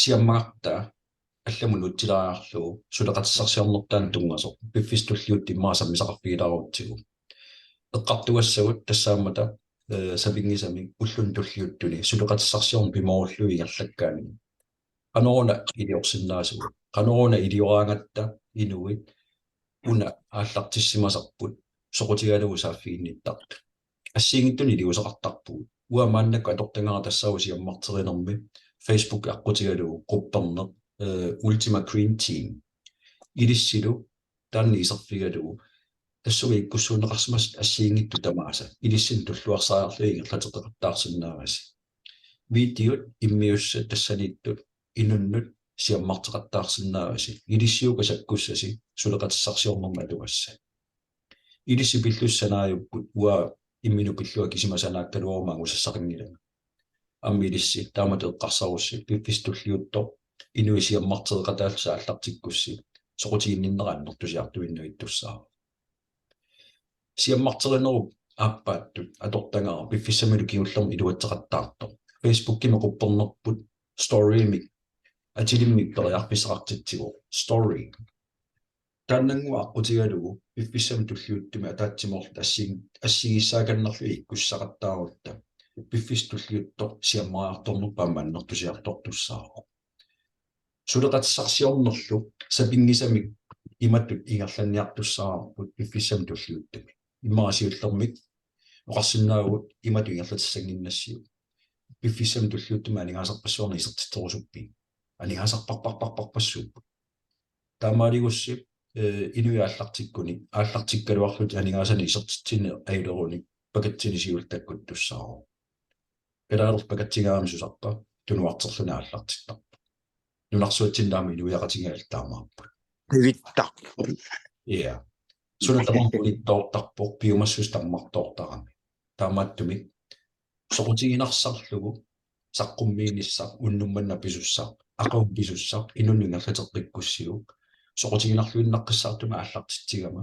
siammagartaa allamut nuutsilaariarlugu suleqatissarsiornertaa tunngasoq piffissaq tulliuttoq immaqa sammisaqarfigilaarutsigu. Eqqartugassagut tassaammata, ee, sapinngisamik ulluni tulliuttuni suleqatissarsiorneq pimoorullugu ingerlakkaanni. Qanoruna iliorsinnaasugut. Qanoruna ilioraangatta inuit una aallartissimasarput soqutigalugu saaffiginnittartut. Assigiinngitsunik iliuuseqartarpugut. Uanga maannakkut atortagara tassaavoq siammarterinermi Facebook aqqutigalugu qupperneq, ee, Ultima Green Team. Ilissilu taanna iserfigalugu tassunga ikkussuunneqarsimasut assigiinngitsut tamaasa ilissinnut tulluarsariarlugit ingerlateqqeqattaarsinnaavasi. Videot immiussat tassaniittut inunnut siammarteqattaarsinnaavasi. Ilissiuka sakkussasi suleqatissarsiornermi atugassat. Ilissi pillugu sanaajupput uanga imminut pillunga kisima sanaakkaluaruma angusassaqanngilanga. Aamma ilissi taamatut eqqarsarussi piffissaq tulliuttoq inuit siammartereqataallutik aallartikkussi soqutiginninnera annertusiartuinnavittussaavoq. Siammarterinerup aappaattut atortagara piffissamilu kingullermi iluatseqattaartoq. Facebookimi quppernerput storymi atilimmik periarfissaqartitsigu story. Taannannguaq aqqutigalugu piffissami tulliuttumi ataatsimoorluta assi-, assigiissaakannerlugit ikkussaqattaarutta. Piffissaq tulliuttoq siammariartornerput aamma annertusiartortussaavoq. Suleqatissarsiornerlu sapinngisamik imatut ingerlanniartussaavarput piffissami tulliuttumi. Immaqa siullermik oqarsinnaavugut imatut ingerlatissannginnassiuk. Piffissami tulliuttumi aningaasarpassuarnik isertitserusuppit? Aningaasarparparparparpassuupput. Taamaaligussi, ee, inuit aallartikkuni, aallartikkaluarlutik aningaasanik isertitsineq ajulerunik pakatsinik siulleq takkuttussaavoq. Kalaallit pakatsigaangami susarpa, tunuarterluni aallartittarpoq. Nunarsuatsinni aamma inuiaqatigiit allat taamaappoq. Qivittaq. Ja. Suna tamarmi unittoortarpoq, piumassuseq tammartoortarami. Taamaattumik soqutiginarsarlugu saqqummiinissaq, unnuk manna pisussaq, aqagu pisussaq, inunnut ingerlateqqikkussiuk, soqutiginarluinnaqqissaartumik aallartitsigama,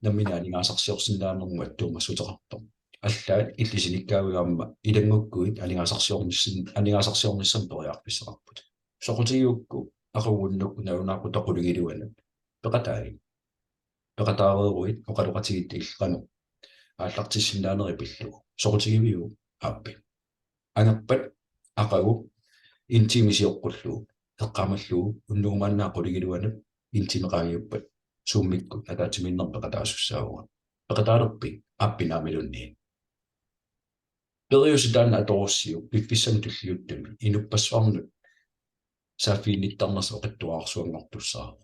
nammineq aningaasarsiorsinnaanermut attuumassuteqartoq. Allaat illit sinikkaaviuk aamma ilanngukkuit aningaasarsiornissin-, aningaasarsiornissamut periarfissaqarputit. Soqutigigukku aqagu unnukkut nalunaaqutaq qulingiluanut peqataagit. Peqataareeruit oqaloqatigiit illit qanoq aallartissinnaanerit pillugu. Soqutigiviuk? Aappi. Angerpat aqagu en time sioqqullugu, eqqaamallugu unnuumaannaa qulingiluanut en time qaangiuppat Zoomikkut ataatsimiinnermut peqataasussaavunga. Peqataalerpit? Aappi, naamiluunniit. Periuseq taanna atorussiuk piffissami tulliuttumi inuppassuarnut saaffiginnittarnersi oqitsuararsuanngortussaavoq.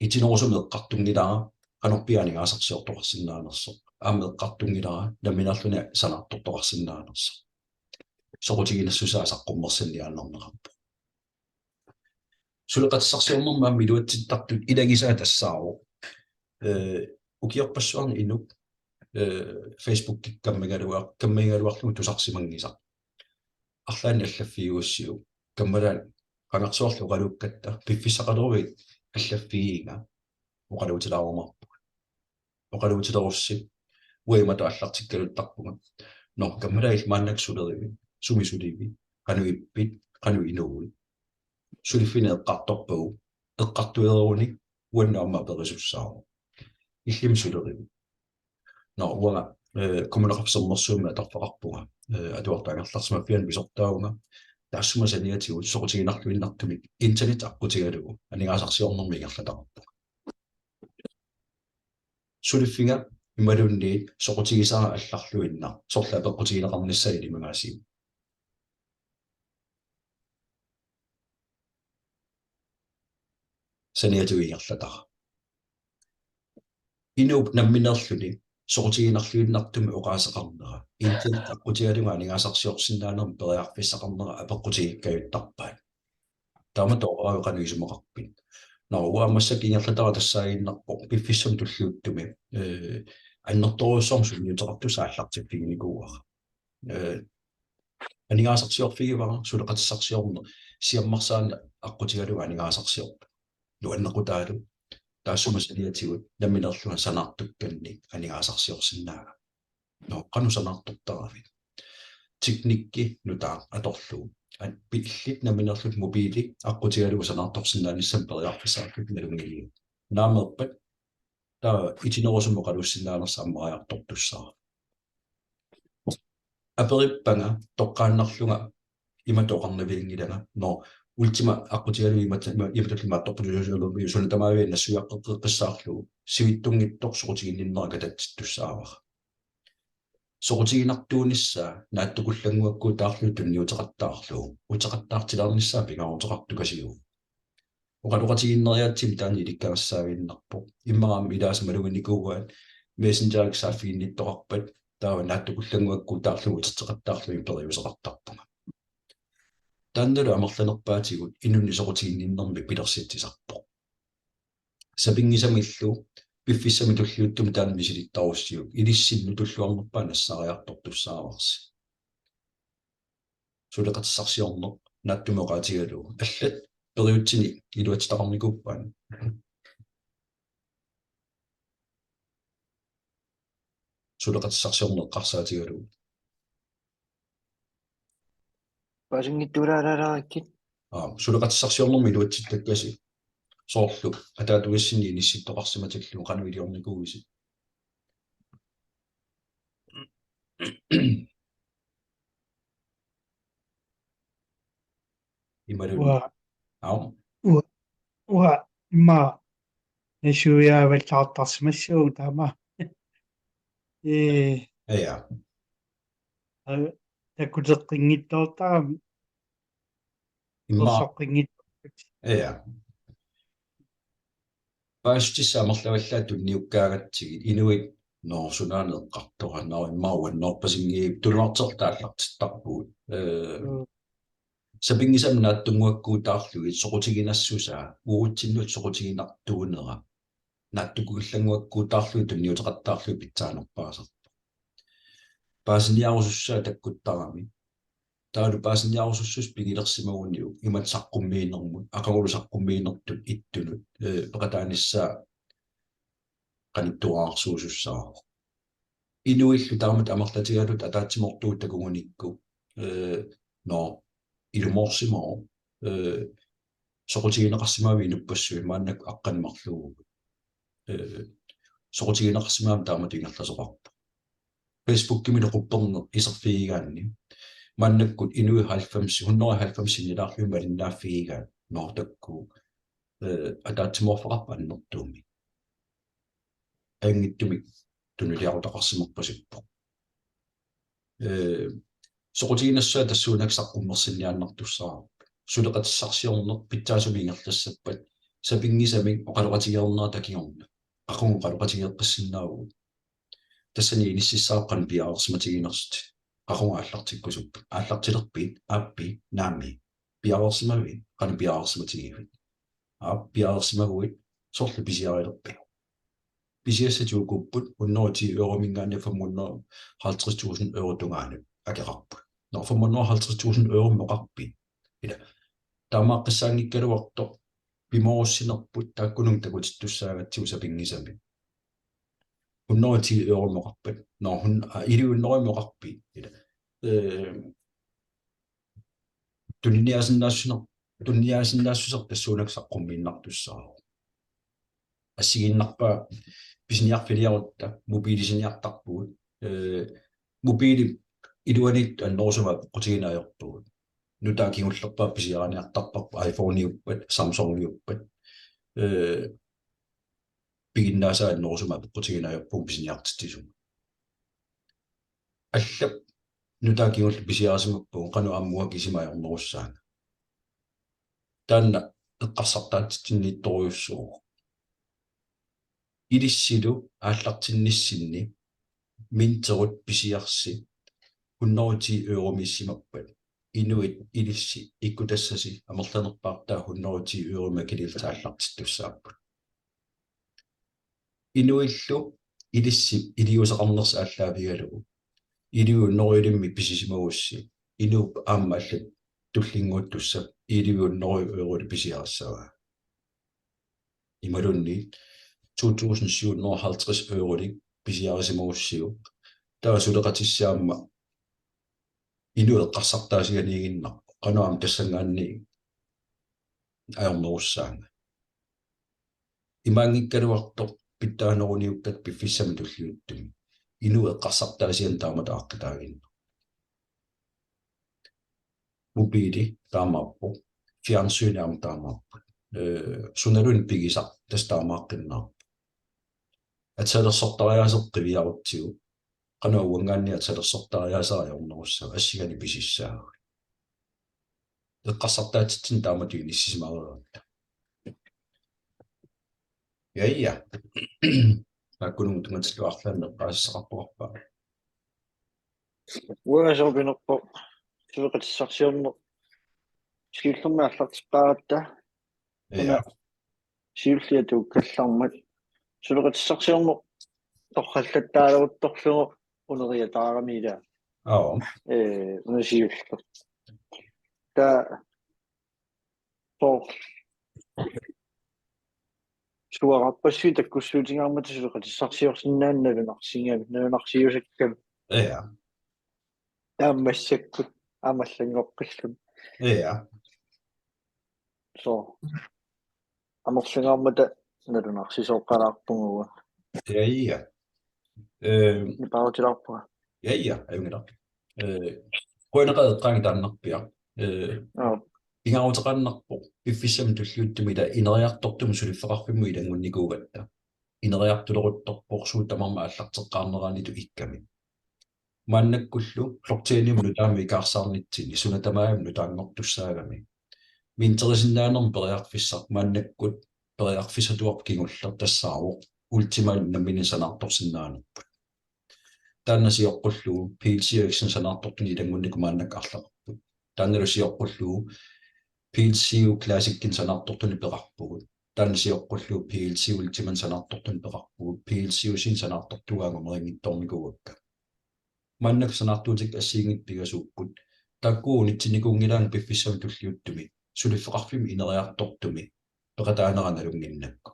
Itinerusumik eqqartunngilara qanorpiaq aningaasarsiortoqarsinnaanersoq. Aamma eqqartunngilara nammineerluni sanaartortoqarsinnaanersoq. Soqutiginassusaa saqqummersinniaannarneqarpoq. Suleqatissarsiornermi aamma iluatsittartut ilagisaat tassaavoq, ee, ukiorpassuarni inuk, ee, Facebookikkut kammigaluar-, kammigaluarlugu tusarsimanngisaq. Arlaannik allaffigiussiuk. Kammalaat qangarsuarli oqaluukkatta piffissaqaleruit allaffigigiga oqaluutilaarumaarpugut. Oqaluutilerussi uanga imatut aallartikkaluttarpunga: Nå, kammalaat, illit maannakkut sulerivit? Sumi sulivit? Qanoq ippit? Qanoq inuuit? Suliffineq eqqartorpagu. Eqqartuereeruni uannut aamma aperisussaavoq: Illimmi sulerivit? Nå, uanga Eh, Kommuneqarfik Sermersuumi atorfeqarpunga. Eh, atuartut angerlarsimaffianni pisortaavunga. Taassuma saniatigut soqutiginarluinnartumik internet aqqutigalugu aningaasarsiornermi ingerlataqarpunga. Suliffiga imaluunniit soqutigisara allarluinnaq, soorlu apeqqutigineqarnissaa ilimagaasiuk. Saniatigut ingerlatara. Inuup nammineerluni soqutiginarluinnartumik oqaaseqarnera, internet aqqutigalugu aningaasarsiorsinnaanermik periarfissaqarnera apeqqutigikkajuttarpaat. Taama tooraavik qanoq isumaqarpit? Nå, uanga massakkut ingerlatara tassaaginnarpoq piffissami tulliuttumi, eh, annertoorujussuarmik sunniuteqartussaq aallartiffiginikuuara. Eh, aningaasarsiorfigivara suleqatissarsiorneq, siammarsaaneq aqqutigalugu aningaasarsiorpoq. Nuannequtaalu, taassuma saniatigut nammineerlunga sanaartukkannik aningaasarsiorsinnaavat. Nå, qanoq sanaartortaravit? Teknikki nutaaq atorlugu. At pillit nammineerlutit mobili aqqutigalugu sanaartorsinnaanissamut periarfissaqarlutit nalunngiliuk? Naameerpat taava itinerusumik oqaluussinnaanersoq ammariartortussaavoq. Aperippanga toqqaannarlunga imatut oqarnavianngilanga: Nå, Ultima aqqutigalugu imat-, ima-, imatullu imaattorpassuusiorluni suna tamaviat nassuiaqqeqqissaarlugu sivitsunngitsoq soqutiginninnera katatsittussaavara. Soqutiginartuunissaa naatsukullannguakkuutaarlugu tunniuteqattaarlugu uteqattaartilaarnissaa pingaaruteqartukasiuvoq. Oqaloqatigiinneriaatsimik taanna ilikkagassaaginnarpoq. Immaqa aamma ilaasa maluginikuuaat, Messengerikka saaffiginnittoqarpat taava naatsukullannguakkuutaarlugu uterteqattaarlugit periuseqartarpunga. Taannalu amerlanerpaatigut inunnik soqutiginninnermik pilersitsisarpoq. Sapinngisamillu piffissami tulliuttumi taanna misilittarussiuk, ilissinnut tulluarnerpaaq nassaariartortussaavarsi. Suleqatissarsiorneq naatsumik oqaatigalugu. Allat periutsinni iluatsitaqarnikuuppat? Suleqatissarsiorneq eqqarsaatigalugu. Paasinngitsuulaarakkit. Aa, suleqatissarsiornermik iluatsittakkasi. Soorlu ataatagassinnit inissittoqarsimatillugu qanoq iliornikuuisi? Imaluunniit. Uanga. Aap. Uanga, uanga immaqa nassuiaavallaartarsimassaagut taama. Ee. Ja. Aa, takuteqqinngitsoortarami. Immaqa. Ersoqqinngitsoortarami. Ja. Paasissutissat amerlavallaat tunniukkaagatsigit inuit: Nå, sunaana eqqartora, nå, immaqa uannoorpasinngii, tulluartertaallartittarpugut. Ee, mm. Sapinngisamik naatsunnguakkuutaarlugit soqutiginassusaa uagutsinnut soqutiginartuunera naatsukullannguakkuutaarlugit tunniuteqattaarlugit pitsaanerpaasarpoq. Paasiniarusussusaa takkuttarami. Taavalu paasiniarusussuseq pigilersimaguniuk imatut saqqummiinermut, aqagulu saqqummiinertut ittunut, ee, peqataanissaa qanittuararsuusussaavoq. Inuillu taamatut amerlatigalugit ataatsimoortugut takugunikku, ee, nå, ilumoorsimavoq, ee, soqutigineqarsimavit inuppassuit maannakkut aqqaneq-marluuvugut. Ee, soqutigineqarsimavimmi taamatut ingerlasoqarpoq. Facebookimi qupperneq iserfigigaanni maannakkut inuit halvfems, hundrede og halvfems sinnilaarlugit malinnaaffigigaat, nå, takuuk, ee, ataatsimoorfeqarpoq annertuumik. Ajunngitsumik tunuliarutaqarsimarpasippoq. Ee, soqutiginassusaa tassuunakkut saqqummersinniaannartussaavarput. Suleqatissarsiorneq pitsaasumik ingerlassappat sapinngisamik oqaloqatigereernerat takiorna. Qaqugu oqaloqatigeeqqissinnaavugut? Tassani inississaavoq qanoq piareersimatiginersutit. Qaqugu aallartikkusuppit? Aallartilerpit? Aappi? Naamik. Piareersimavit? Qanoq piareersimatigivit? Aap, piareersimaguit, soorlu pisiarilerpiuk? Pisiassat ukuupput hundrede og ti eurominngaanniit fem hundrede og halvtreds tusind euro tungaanut akeqarput. Nå, fem hundrede og halvtreds tusind euromik oqarpit? Ila. Taamaaqqissaanngikkaluartoq pimoorussinerput taakkununnga takutittussaagatsigu sapinngisamik. Hundrede og ti euromik oqarpat? Nå, hun-, aa, elleve hundredemik oqarpit? Ila. Ee, tuniniaasinnaassuseq, tuniniaasinnaassuseq tassuunakkut saqqummiinnartussaavoq. Assigiinnarpaa pisiniarfiliarutta mobilisiniartarpugut. Eh, mobiili iluaniittut annerusumik apeqqutigineq ajorpugut. Nutaaq kingullerpaaq pisiariniartarparput iPhoneiuppat, Samsungiuppat. Eh, piginnaasaat annerusumik apeqqutigineq ajorpugut pisiniartitsisut. Allap nutaaq kingulleq pisiarisimappagu qanoq aamma uanga kisima ajornerussaanga. Taanna eqqarsartaatsitsinniittorujussuuvoq. Ilissilu aallartinnissinni minterit pisiarisi hundrede og ti euromiissimappat, inuit ilissi ikkutassasi amerlanerpaartaat hundrede og ti euromik akiliillutik aallartittussaapput. Inuillu ilissi iliuuseqarnersi aallaavigalugu, iliuut hundrede ilimmik pisisimagussi, inuup aamma allat tullinnguuttussap iliuut hundrede eurolik pisiarissavaa. Imaluunniit to tusind syv hundrede og halvtreds eurolik pisiarisimagussiuk. Taava suleqatissaq aamma inuit eqqarsartaasianiiginnarpoq, qanoq aamma tassanngaanniit ajornerussaanga. Imaanngikkaluartoq pitsaaneruniukkatta piffissami tulliuttumi. Inuit eqqarsartaasiannik taamatut aaqqitaaginnarpoq. Mobiili taamaappoq. Fjernsyni aamma taamaappoq. Eh, sunaluunniit pigisaq tassa taamaaqqinnaarpoq. Atisalersortariaaseq qiviarutsigu. Qanoq uanngaanniit atisalersortariaaseq ajornerussava, assinganik pisissaagut. Eqqarsartaatsitsinnut taamatut inissisimareerutta. Ja, ja. Taakkununnga tunngatillugu arlaannik eqqaasissaqartoqarpa? Uanga soorpinerpoq suleqatissarsiorneq siullermik aallartippaaratta. Ja. Una siulliat tuukkallarmat suleqatissarsiorneq torrallattaaleruttorlugu uneriataarami ilaa. Aap. Eh, una siulleq. Taava soorlu suaarpassuit takkussuutigaarmata suleqatissarsiorsinnaaneq nalunarsiga-, nalunarsiusakkami. Ja. Taammassakkut amerlanngoqqilluni. Ja. Soorlu amerlangaarmata nalunarsisooqqalaarpugut. Ja, ja. Eh, nipaarutilaarpunga. Ja, ja, ajunngilaq. Eh, qujanaqaaq eqqaanngitsoortarpit. Eh, aap, pingaaruteqaannarpoq piffissami tulliuttumi ila ineriartortumik suliffeqarfimmut ilanngunnikuugatta. Ineriartuleruttorpoq suut tamarmik aallarteqqaarneranitut ikkami. Maannakkullu blockchainimut nutaamik ikaarsaarnitsinni suna tamaat nutaanngortussaagami. Minterisinnaanermut periarfissaq maannakkut periarfissatuarput kingulleq tassaavoq Ultima nammineq sanaartorsinnaanerput. Taanna sioqqullugu PLCUX-inik sanaartortunik ilanngunnikuugatta maannakkut arlaqarput. Taannalu sioqqullugu PLCU Classic-inik sanaartortunik peqarpugut. Taanna sioqqullugu PLC Ultimanik sanaartortunik peqarpugut. PLCUX-inik sanaartortugaat angumerinngitsoornikuuakka. Maannakkut sanaartuutikkut assigiinngitsut pingasuupput. Taakku unitsinnikuunngilaannga piffissami tulliuttumi suliffeqarfimmut ineriartortumik peqataanera nalunnginnakku.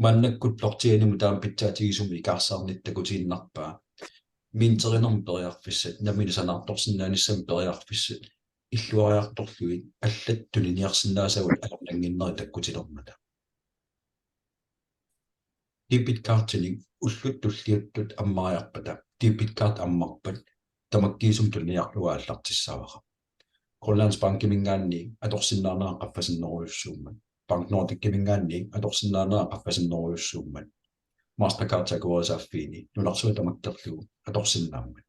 Maannakkut blockchainimut taama pitsaatigisumik ikaarsaarnittut takutiinnarpaa. Minterinermut periarfissat, nammineq sanaartorsinnaanissamut periarfissat illuariartorlugit allat tuniniarsinnaasagut ajornannginnerit takkutilermata. Debit cardinik ullut tulliuttut ammariarpata, debit card ammarpat tamakkiisumik tuniniarlugu aallartissavara. Grønlandsbankiminngaanniit atorsinnaanera qaffasinnerujussuummat. BankNordiciminngaanniit atorsinnaanera qaffasinnerujussuummat. Mastercard akuerisaaffiini nunarsuaq tamakkerlugu atorsinnaammat.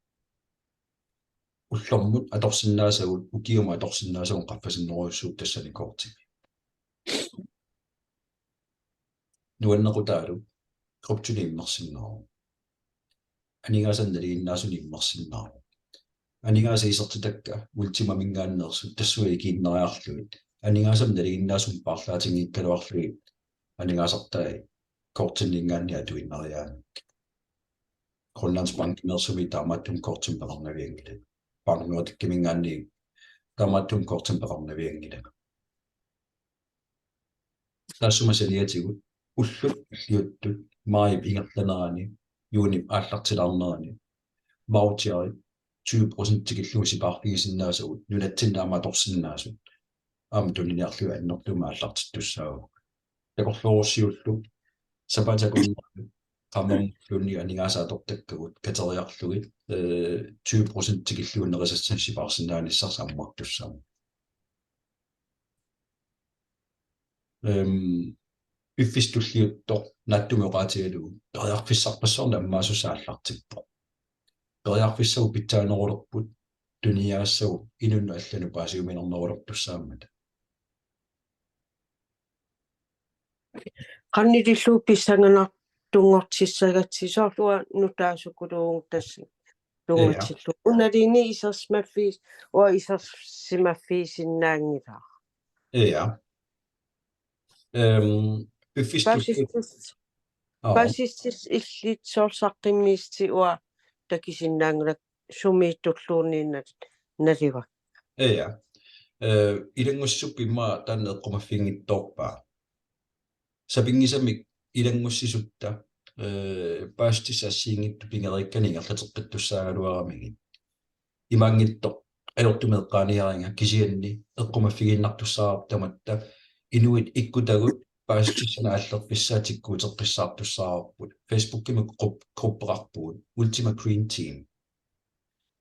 Ullormut atorsinnaasagut, ukiumut atorsinnaasagut qaffasinnerujussuupput tassani kortimi. Nuannequtaalu kryptonik immersinnaavoq. Aningaasanik nalinginnaasunik immersinnaavoq. Aningaasat isertitakka Ultimaminngaanneersut tassunga ikiinnariarlugit, aningaasanik nalinginnaasumik paarlaatinngikkaluarlugit aningaasartai kortinninngaanniit atuinnariaannakkit. Grønlandsbankimeersumik taamaattumik kortimik peqarnavianngilanga. BankNordiciminngaanniit taamaattumik kortimik peqarnavianngilanga. Taassuma saniatigut ullut tulliuttut maajip ingerlanerani, juunip aallartilaarnerani, voucheri tyve procent tikillugu sipaarfigisinnaasagut nunatsinni aamma atorsinnaasut aamma tuniniarlugit annertuumik aallartittussaavagut. Takorloorussiullu sapaatip-akunnerani qaammammulluunniit aningaasat atortakkagut kateriarlugit, øh, tyve procent tikillugu nerisassanik sipaarsinnaanissarsi ammartussaammat. Øhm, piffissaq tulliuttoq naatsumik oqaatigalugu periarfissarpassuarnik ammaassusaa aallartippoq. Periarfissagut pitsaanerulerput, tuniniaassagut inunnut allanut paasiuminarnerulertussaammata. Qanilillu pissanganartunngortissagatsigit soorlu uanga nutaasukuluuvugut tassa. Ja. Tunngatillugu. Unaliini isersimaffiis-, uanga isersimaffigisinnaanngilara. Ja. Øhm, piffissaq tulliuttoq. Paasissutit. Aa. Paasissutit illit soorlu saqqummiissutit uanga takusinnaanngilakka sumiitulluunniit nal-, nalivakka. Ja. Øh, ilanngussisukkut immaqa taanna eqqumaffiginngitsoorpaa. Sapinngisamik ilanngussisutta, øh, paasissutissat assigiinngitsut pigeriikkanik ingerlateqqittussaagaluaramigit. Imaanngitsoq ajortumik eqqaaniariga kisianni eqqumaffigiinnartussaavarput tamatta inuit ikkutagut paasissutissanik aallerfissaat tikkuuteqqissaartussaavarput. Facebookimi grup-, gruppeqarpugut Ultima Green Team.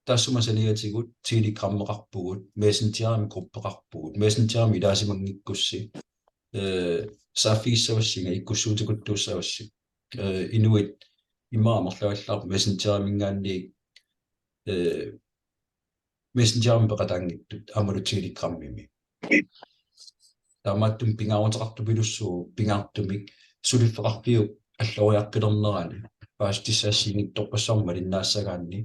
Taassuma saniatigut Telegrammeqarpugut, Messengerimi gruppeqarpugut, Messengerimi ilaasimanngikkussi, øh, saaffigissavassi, ikkussuutikuttuussavassi. Øh, inuit immaqa amerlavallaarput Messengeriminngaanniit, øh, Messengerimi peqataanngitsut, aammalu Telegrammimi. Taamaattumik pingaaruteqartupilussuuvoq pingaartumik suliffeqarfiup alloriaqqilernerani paasissutissat assigiinngitsorpassuarnik malinnaassagaanni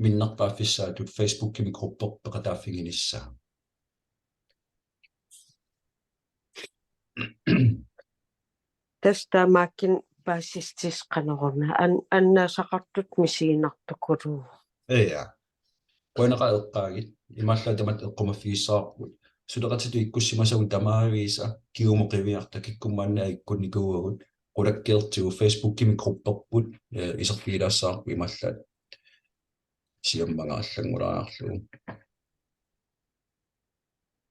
minnerpaaffissaatut Facebookimi grupperput peqataaffiginissaa. Tassa taamaakkit paasissutissat qanoruna an-, annaasaqartut misiginartukuluuvoq. Ja. Qujanaq eqqaagit, imaallaat tamatta eqqumaffigissavarput. Suleqatitut ikkussimasagut tamaavisa kingumut qiviarta kikkunnut maanna ikkunnikuuagut, qulakkeertigu Facebookimi grupperput, øh, iserfigilaassavarput imaallaat. Siammanga allanngulaarlugu.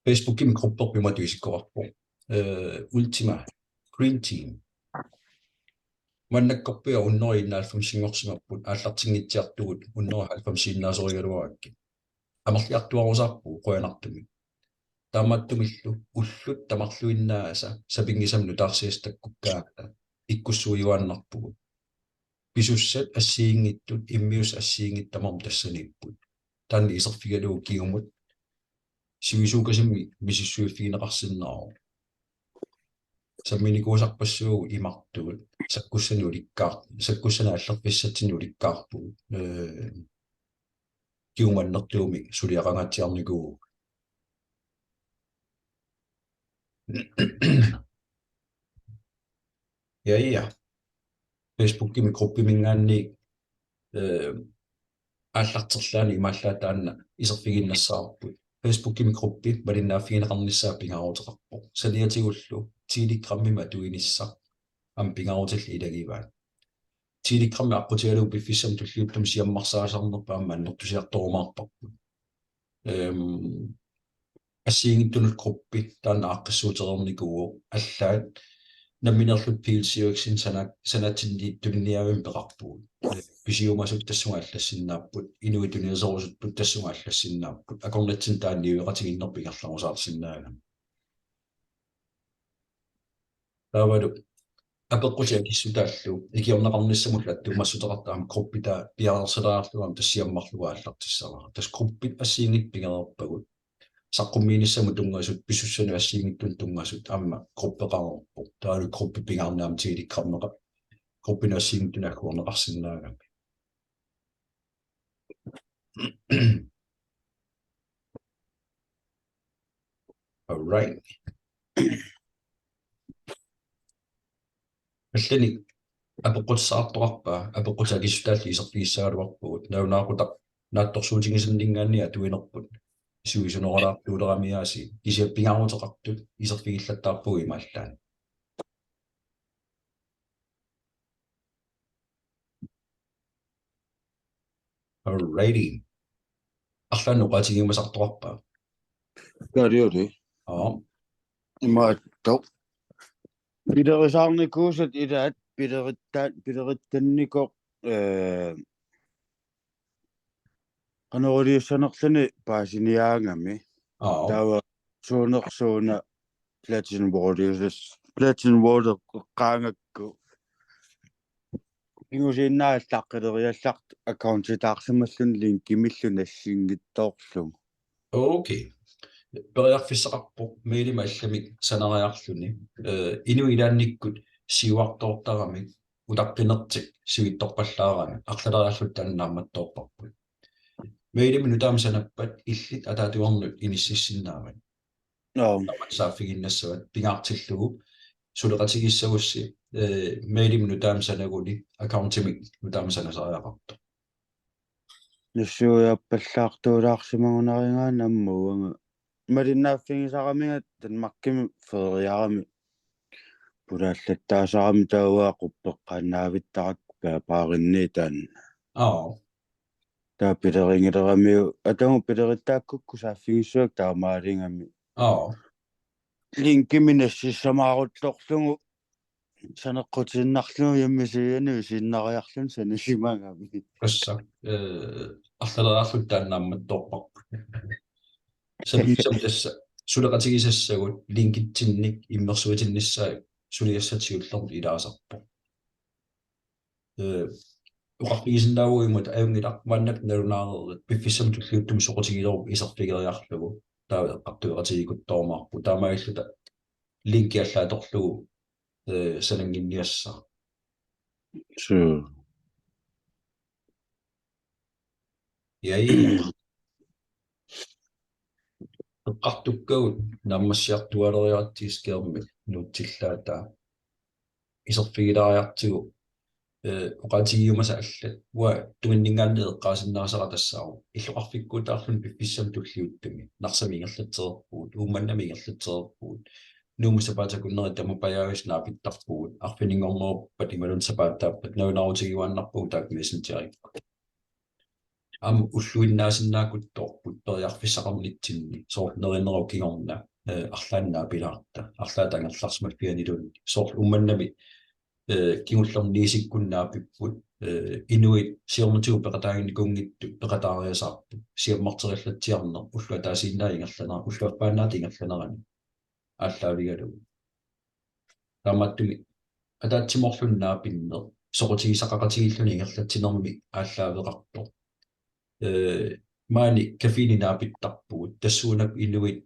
Facebookimi grupperput imatut isikkoqarpoq. Øh, Ultima Green Team. Maannakkorpiaq hundrede enoghalvfemsinngorsimapput, aallartinngitsiartugut hundrede og halvfemsiinnaasorigaluarakkit. Amerliartuaarusaarpugut qujanartumik. Taamaattumillu ullut tamarluinnaasa sapinngisamik nutaarsiassat takkukkaangata ikkussuiuaannarpugut. Pisussat assigiinngitsut, immiussat assigiinngitsut tamarmik tassaniipput. Taanna iserfigalugu kingumut sivisuukasimmik misissuiffigineqarsinnaavoq. Samminikuusarpassuagut imartugut, sakkussanik ulikkaar-, sakkussanik aallerfissatsinnut ulikkaarpugut. Øh, kingumut annertuumik suliaqangaatsiarnikuuvugut. Ja, ja. Facebookimi gruppiminngaanniit, øh, aallarterlaani imaallaat taanna iserfigiinnassavarput. Facebookimi gruppi malinnaaffigineqarnissaa pingaaruteqarpoq. Saniatigullu Telegrammimi atuinissaq aamma pingaarutillit ilagivaat. Telegrammi aqqutigalugu piffissami tulliuttumi siammarsaasarnerput aamma annertusiartorumaarparput. Øhm, assigiinngitsunut gruppi taanna aaqqissuutereernikuuvoq, allaat nammineerluta P L C X-inik sana-, sanatinni tuniniaavimmik peqarpugut. Pisiumasut tassunga allassinnaapput, inuit tuniorusuttut tassunga allassinnaapput, akornatsinni taanna niueqatigiinnerput ingerlarusaarsinnaagami. Taavalu apeqqutit akissutaallu ikiorneqarnissamullu attuumassuteqartut aamma gruppi taanna piareersalaarlugu aamma tassa siammarlugu aallartissavara. Tassa gruppit assigiinngitsut pigereerpagut. Saqqummiinissamut tunngasut, pisussanut assigiinngitsunut tunngasut aamma gruppeqareerpoq. Taavalu gruppi pingaarneq aamma Telegrammeqa-, gruppinut assigiinngitsunut agguarneqarsinnaagami. All right. Allanik apeqqutissaqartoqarpa, apeqqutit akissutaallu iserfigissagaluarpugut, nalunaaqutaq naatsorsuutigisanninngaanniit atuinerput, sivisunerulaartuulerami aasiit, kisianni pingaaruteqartut iserfigillattaarpugut imaallaat. Alrighty. Arlaannik oqaatigiumasartoqarpa? Taaliuli. Aa. Imaattoq. Pilerisaarnikuusat ilaat pileritta-, pileritannikoq, ee, qanoq iliussanerluni paasiniaagami. Aap. Taava suunersuuna Platinum Warriors, Platinum Warriors eqqaagakku. Kingusiinnaallaqqilereerlaq accountitaarsimalluni linkimillu nassinngitsoorlugu. Okay. Periarfissaqarpoq mailimi allamik sanariarluni. Eh, inuit ilaannikkut siuartoortaramik utaqqinertik sivitsorpallaarami arlaleriarluta taanna naammattoorparput. Mailimi nutaamik sanappat illit ataatagornut inississinnaavat. Joo. Tamanna saaffiginnassavat pingaartillugu suleqatigissagussi, eh, mailimi nutaamik sanaguni accountimik nutaamik sanasariaqartoq. Nassuiaappallaartuulaarsimagunarigaanni aamma uanga malinnaaffigisaramiga Danmarkimi feriarami pulaallattaasarami taava quppeqqaannaavittarakku paarinni taanna. Aap. Taava pilerigileramiuk atagu pilerittaakkukku saaffigissuakka taamaaligami. Aap. Linkimik nassissamaaruttorlugu saneqqutiinnarlugu hjemmesidiani isiinnariarluni sanasimagami. Tassa, eh, arlaleriarluta taanna naammattoorparput. Sapiisam tassa suleqatigisassagut linkitsinnik immersuitinnissaat suliassat siullermik ilaasarpoq. Eh, oqarfigisinnaavugut ajunngilaq maannakkut nalunaareerit piffissami tulliuttumi soqutigilerup iserfigeriarlugu taava eqqartueqatigiikkuttoorumaarput taamaalilluta linki allaatorlugu, eh, sanannginniassaaq. Suu. Ja, ja. Eqqartukkagut naammassiartuaaleriaratsigit skærmimi nuutsillaataa. Iserfigilaariartigu, eh, oqaatigiumasat allat. Uanga tunginninngaanniit eqqaasinnaasara tassaavoq illoqarfikkuutaarluni piffissami tulliuttumi Narsami ingerlatsereerpugut, Uummannami ingerlatsereerpugut. Nuummut sapaatip akunneri tamakku pajaavissut naapittarpugut, arfininngorneruppata imaluunniit sapaatip aappaata nalunaarutigiuaannarpugut taakku Messengerikkut. Aamma ulluinnaasinnaakuttoorput periarfissaqarnitsinni, soorlu nerinerup kingorna, eh, arlaannik naapilaarta, arlaata angerlarsimaffianiluunniit, soorlu Uummannami, eh, kingullermi Niisikkunni naapipput, eh, inuit siornatigut peqataaginnikuunngitsut peqataariasaarput, siammarteriallatsiarneq ulloq ataasiinnaat ingerlanera-, ulloq affaannaata ingerlanerani aallaavigalugu. Taamaattumik ataatsimoorluni naapinneq soqutigisaqaqatigilluni ingerlatsinermi aallaaveqarpoq. Eh, maani kaffiini naapittarpugut tassuunakkut inuit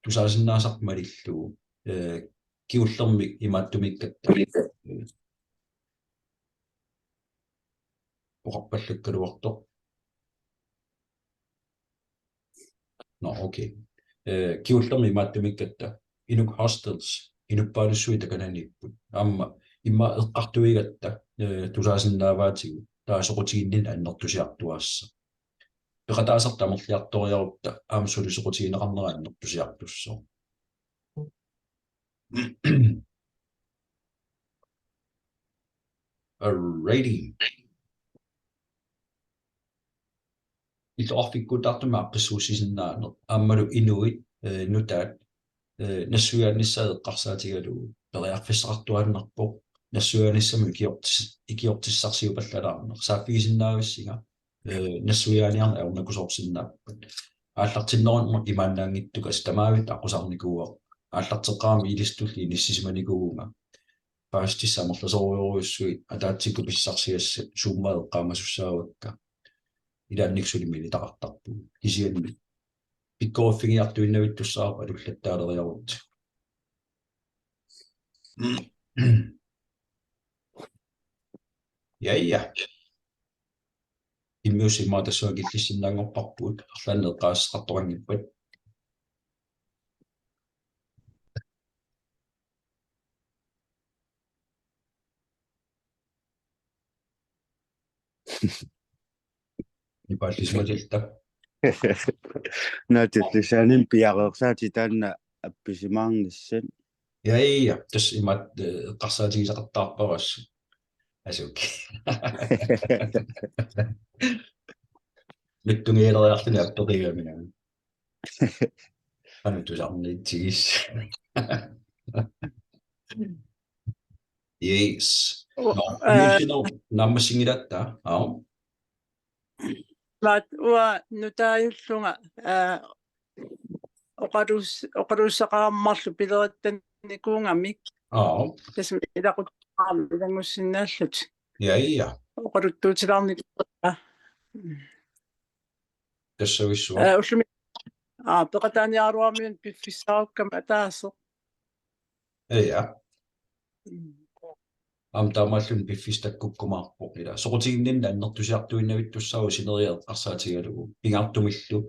tusaasinnaasarput malillugu, eh, kingullermik imaattumikkatta. Oqarpallakkaluartoq. Nå, okay. Eh, kingullermik imaattumikkatta Inuk Hostels, inuppaalussuit takananiipput. Aamma immaqa eqqartuigatta, eh, tusaasinnaavaatigut, taava soqutiginninneq annertusiartuaassaaq. Peqataasartut amerliartoriarutta aamma suli soqutigineqarnera annertusiartussooq. Alrighty. Illoqarfikkuutaartumik aaqqissuussisinnaaneq aammalu inuit, eh, nutaat, eh, nassuiaanissaat eqqarsaatigalugu periarfissaqartuaannarpoq nassuiaanissamut ikiortis-, ikiortissarsiupallalaarneq. Saaffigisinnaavissinga, eh, nassuiaaniarneq ajornakusoorsinnaapput. Aallartinnerunngormat imaannaanngitsukkut tamaviat aqqusaarnikuuara. Aallarteqqaarama ilissi tulliani inissisimanikuuvunga. Paasissutissat amerlasoorujorujussuit ataatsikkut pissarsiassat Zoomimi eqqaamasussaavakka. Ilaannikkut suli minitaqartarpugut. Kisianni pikkoriffigiartuinnavittussaavoq atullattaaleriarutsigu. Ja, ja. Immiussimaat tassunga killissinnaanngorparput, arlaannik eqqaasaqartoqanngippat. Ipaallisimatilta. Naatullisaanin piareersaatit taanna appisimaarnissat. Ja, ja, tassa imaat, eh, eqqarsaatigisaqattaarpara assut. Asuk. Mittungialeriarluni appeqigami. Qanoq tusarniitsigis. Yes. Nå, immiussineq naammassinngilaat, aap. Maat uanga nutaajullunga, aa, oqaluus-, oqaluussaqarumaarlugu pileritannikuugamik. Aap. Tassami ilaquttaarami ilanngussinnaallutik. Ja, ja. Oqaluttuutilaarnikuuara. Tassavissuaq. Aa, ullumi. Aa, peqataaniaraluaramiuna piffissaarukkama ataaseq. Ja. Mm. Aamma taamaalluni piffissaq takkukkumaarpoq ila. Soqutiginninneq annertusiartuinnavittussaavoq sineriak eqqarsaatigalugu. Pingaartumillu.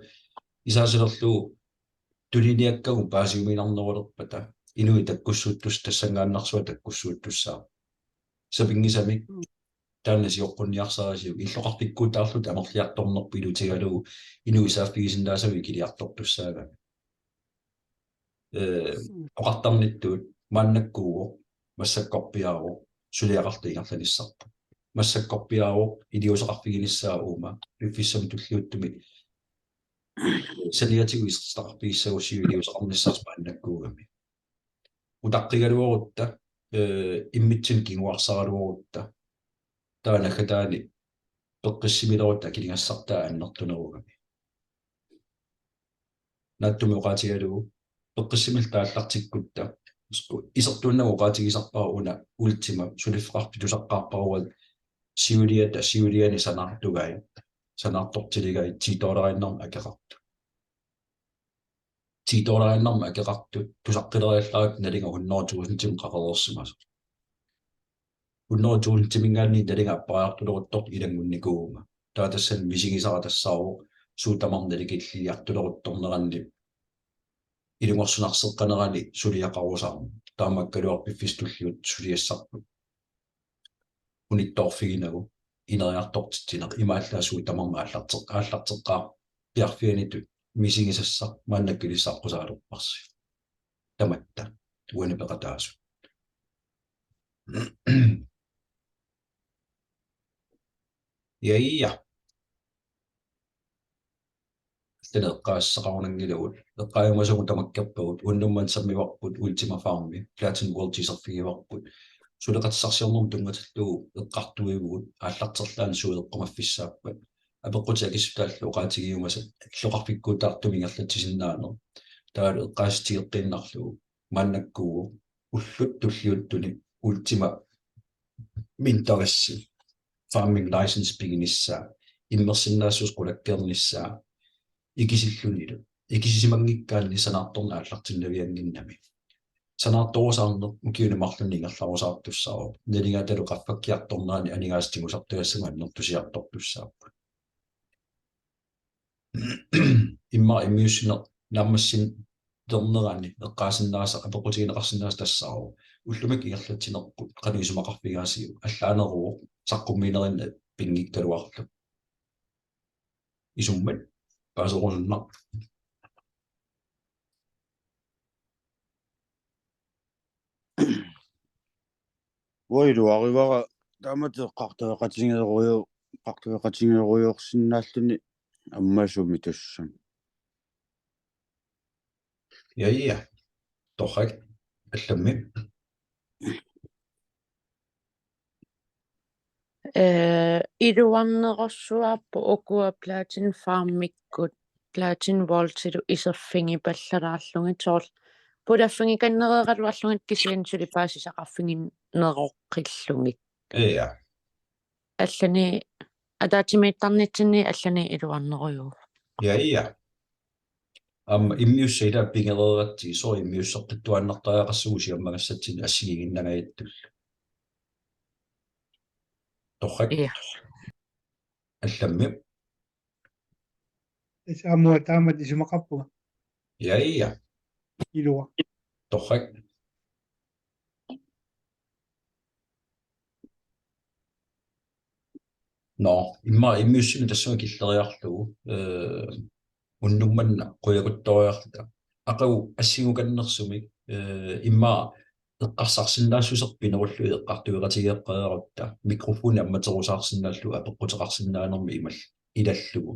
Isaasilerlugu tuniniakkagut paasiuminarnerulerpata. Inuit takkussuuttussat tassanngaannarsuaq takkussuuttussaavoq. Sapinngisamik. Mm. Taanna sioqqunniarsarisiuk illoqarfikkuutaarluta amerliartornerput ilutigalugu inuit saaffigisinnaasavut ikiliartortussaagami. Ee, mm, oqartarnittut maannakkuuvoq, massakkorpiaavoq, suliaqartut ingerlanissarput. Massakkorpiaavoq iliuuseqarfiginissaa uuma, piffissami tulliuttumi saniatigut isertitaqarfigissagussiuk iliuuseqarnissaasi maannakkuugami. Utaqqigaluarutta, ee, immitsinnut kinguarsaraluarutta, taava naggataani peqqissimilerutta akiligassartaa annertunerugami. Naatsumik oqaatigalugu, peqqissimillu taallartikkutta, isertuunnagu oqaatigisarpara una Ultima, suliffeqarfik tusaqqaarpara uagut siuliata, siuliani sanaartugai, sanaartortiligai, ti dollariinnarmik akeqartut. Ti dollariinnarmik akeqartut, tusaqqileriallaravit nalinga hundrede tusindimik qaqereersimasoq. Hundrede tusindimiingaanniit nalinga appariartuleruttortoq ilanngunnikuuvunga. Taava tassani misigisara tassaavoq suut tamarmik nalikilliartuleruttorneranni ilungersunarseqqanerani suliaqarusaarneq. Taamaakkaluartoq piffissami tulliuttumi suliassarput unittoorfiginagu ineriartortitsineq imaallaat suut tamarmik aallarteq-, aallarteqqaarpiarfianitut misigisassaq maannakkut ilissaaqqusaalerparsi. Tamatta uani peqataasut. Ja, ja. Taanna eqqaasaqarunanngilagut. Eqqaajumasagut tamakkerpagut. Unnuk manna sammivarput Ultima Farmi. Platin World iserfigivarput. Suleqatissarsiornermut tunngatillugu eqqartuivugut. Aallarterlaanni suut eqqumaffissaappat. Apeqqutit akissutaallu oqaatigiumasat. Illoqarfikkuutaartumik ingerlatsisinnaaneq. Taavalu eqqaasitsieqqiinnarlugu. Maannakkuuvoq ullut tulliuttuni Ultima minterissi, farming license piginissaa, immersinnaassuseq qulakkeernissaa, ikisillunilu, ikisisimanngikkaanni sanaartorneq aallartinnaviannginnami. Sanaartorusaarneq ukiuni marlunni ingerlarusaartussaavoq, nalingaatalu qaffakkiartornerani aningaasat tigusartagassamut annertusiartortussaapput. Immaqa immiussineq naammassinerani eqqaasinnaasaq apeqqutigineqarsinnaasaq tassaavoq ullumikkut ingerlatsinerput qanoq isumaqarfigaasiuk allaaneruvoq saqqummiinerinni pinngikkaluarlugu. Isummat paaserusunnaq. Uanga iluarivara taamatut eqqartueqatigeerujo-, eqqartueqatigeerujoorsinnaalluni ammasumik tassami. Ja, ja. Torrak, allammi. Ee, iluarnerussuarput ukua Platin Farmikkut, Platin Vaultilu iserfigipallalaarlugit soorlu pulaffigikannereeraluarlugit kisianni suli paasisaqarfigineroqqillugit. Ja. Allanik ataatsimiittarnitsinni allanik iluarnerujuuvoq. Ja, ja. Aamma immiussaq ila pigereeratsigit soorlu immiusseqqittuaannartariaqassagut siammagassatsinnut assigiinnangajattullu. Torrak. Ja. Allammi. Tassa aamma taamatut isumaqarpunga. Ja, ja. Ilua. Torrak. Nå, immaqa immiussineq tassunga killeriarlugu, ee, unnuk manna qujaqutsoriarluta. Aqagu assigukannersumik, ee, immaqa eqqarsarsinnaassuserput pinerullugit eqqartueqatigeeqqaarutta, mikrofoni ammaterusaarsinnaallugu apeqquteqarsinnaanermi imal-, ilallugu.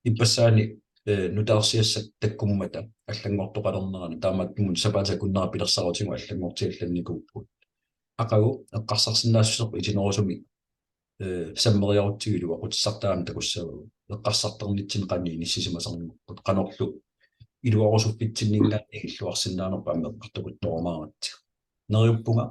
Ippassaani eh, nutaarsiassat takkummata allanngortoqalernerani, taamaattumik sapaatip akunnera pilersaarutigut allanngortiallannikuupput. Aqagu eqqarsarsinnaassuserput itinerusumik, eh, sammeriarutsigu iluaqutissartaa aamma takussavagut. Eqqarsartarnitsinni qanoq inissisimasarnerput, qanorlu iluarusuffitsinninngaanniit illuarsinnaanerput aamma eqqartukuttorumaaratsigit. Neriuppunga,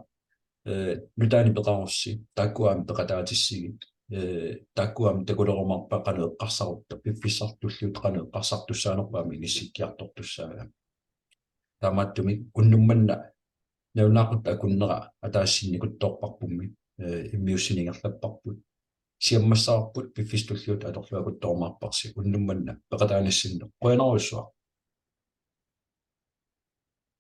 eh, nutaanik peqarussi, taakku aamma peqataatissigit, eh, taakku aamma takulerumaarpaat qanoq eqqarsarutta, piffissaq tulliuttoq qanoq eqqarsartussaanerput aamma inissikkiartortussaagami. Taamaattumik unnuk manna nalunaaquttap akunnera ataasiinnartoorparpummi, eh, immiussineq ingerlapparput. Siammassavarput piffissaq tulliuttoq atorluakuttorumaarparsi unnuk manna peqataanissinnut. Qujanarujussuaq.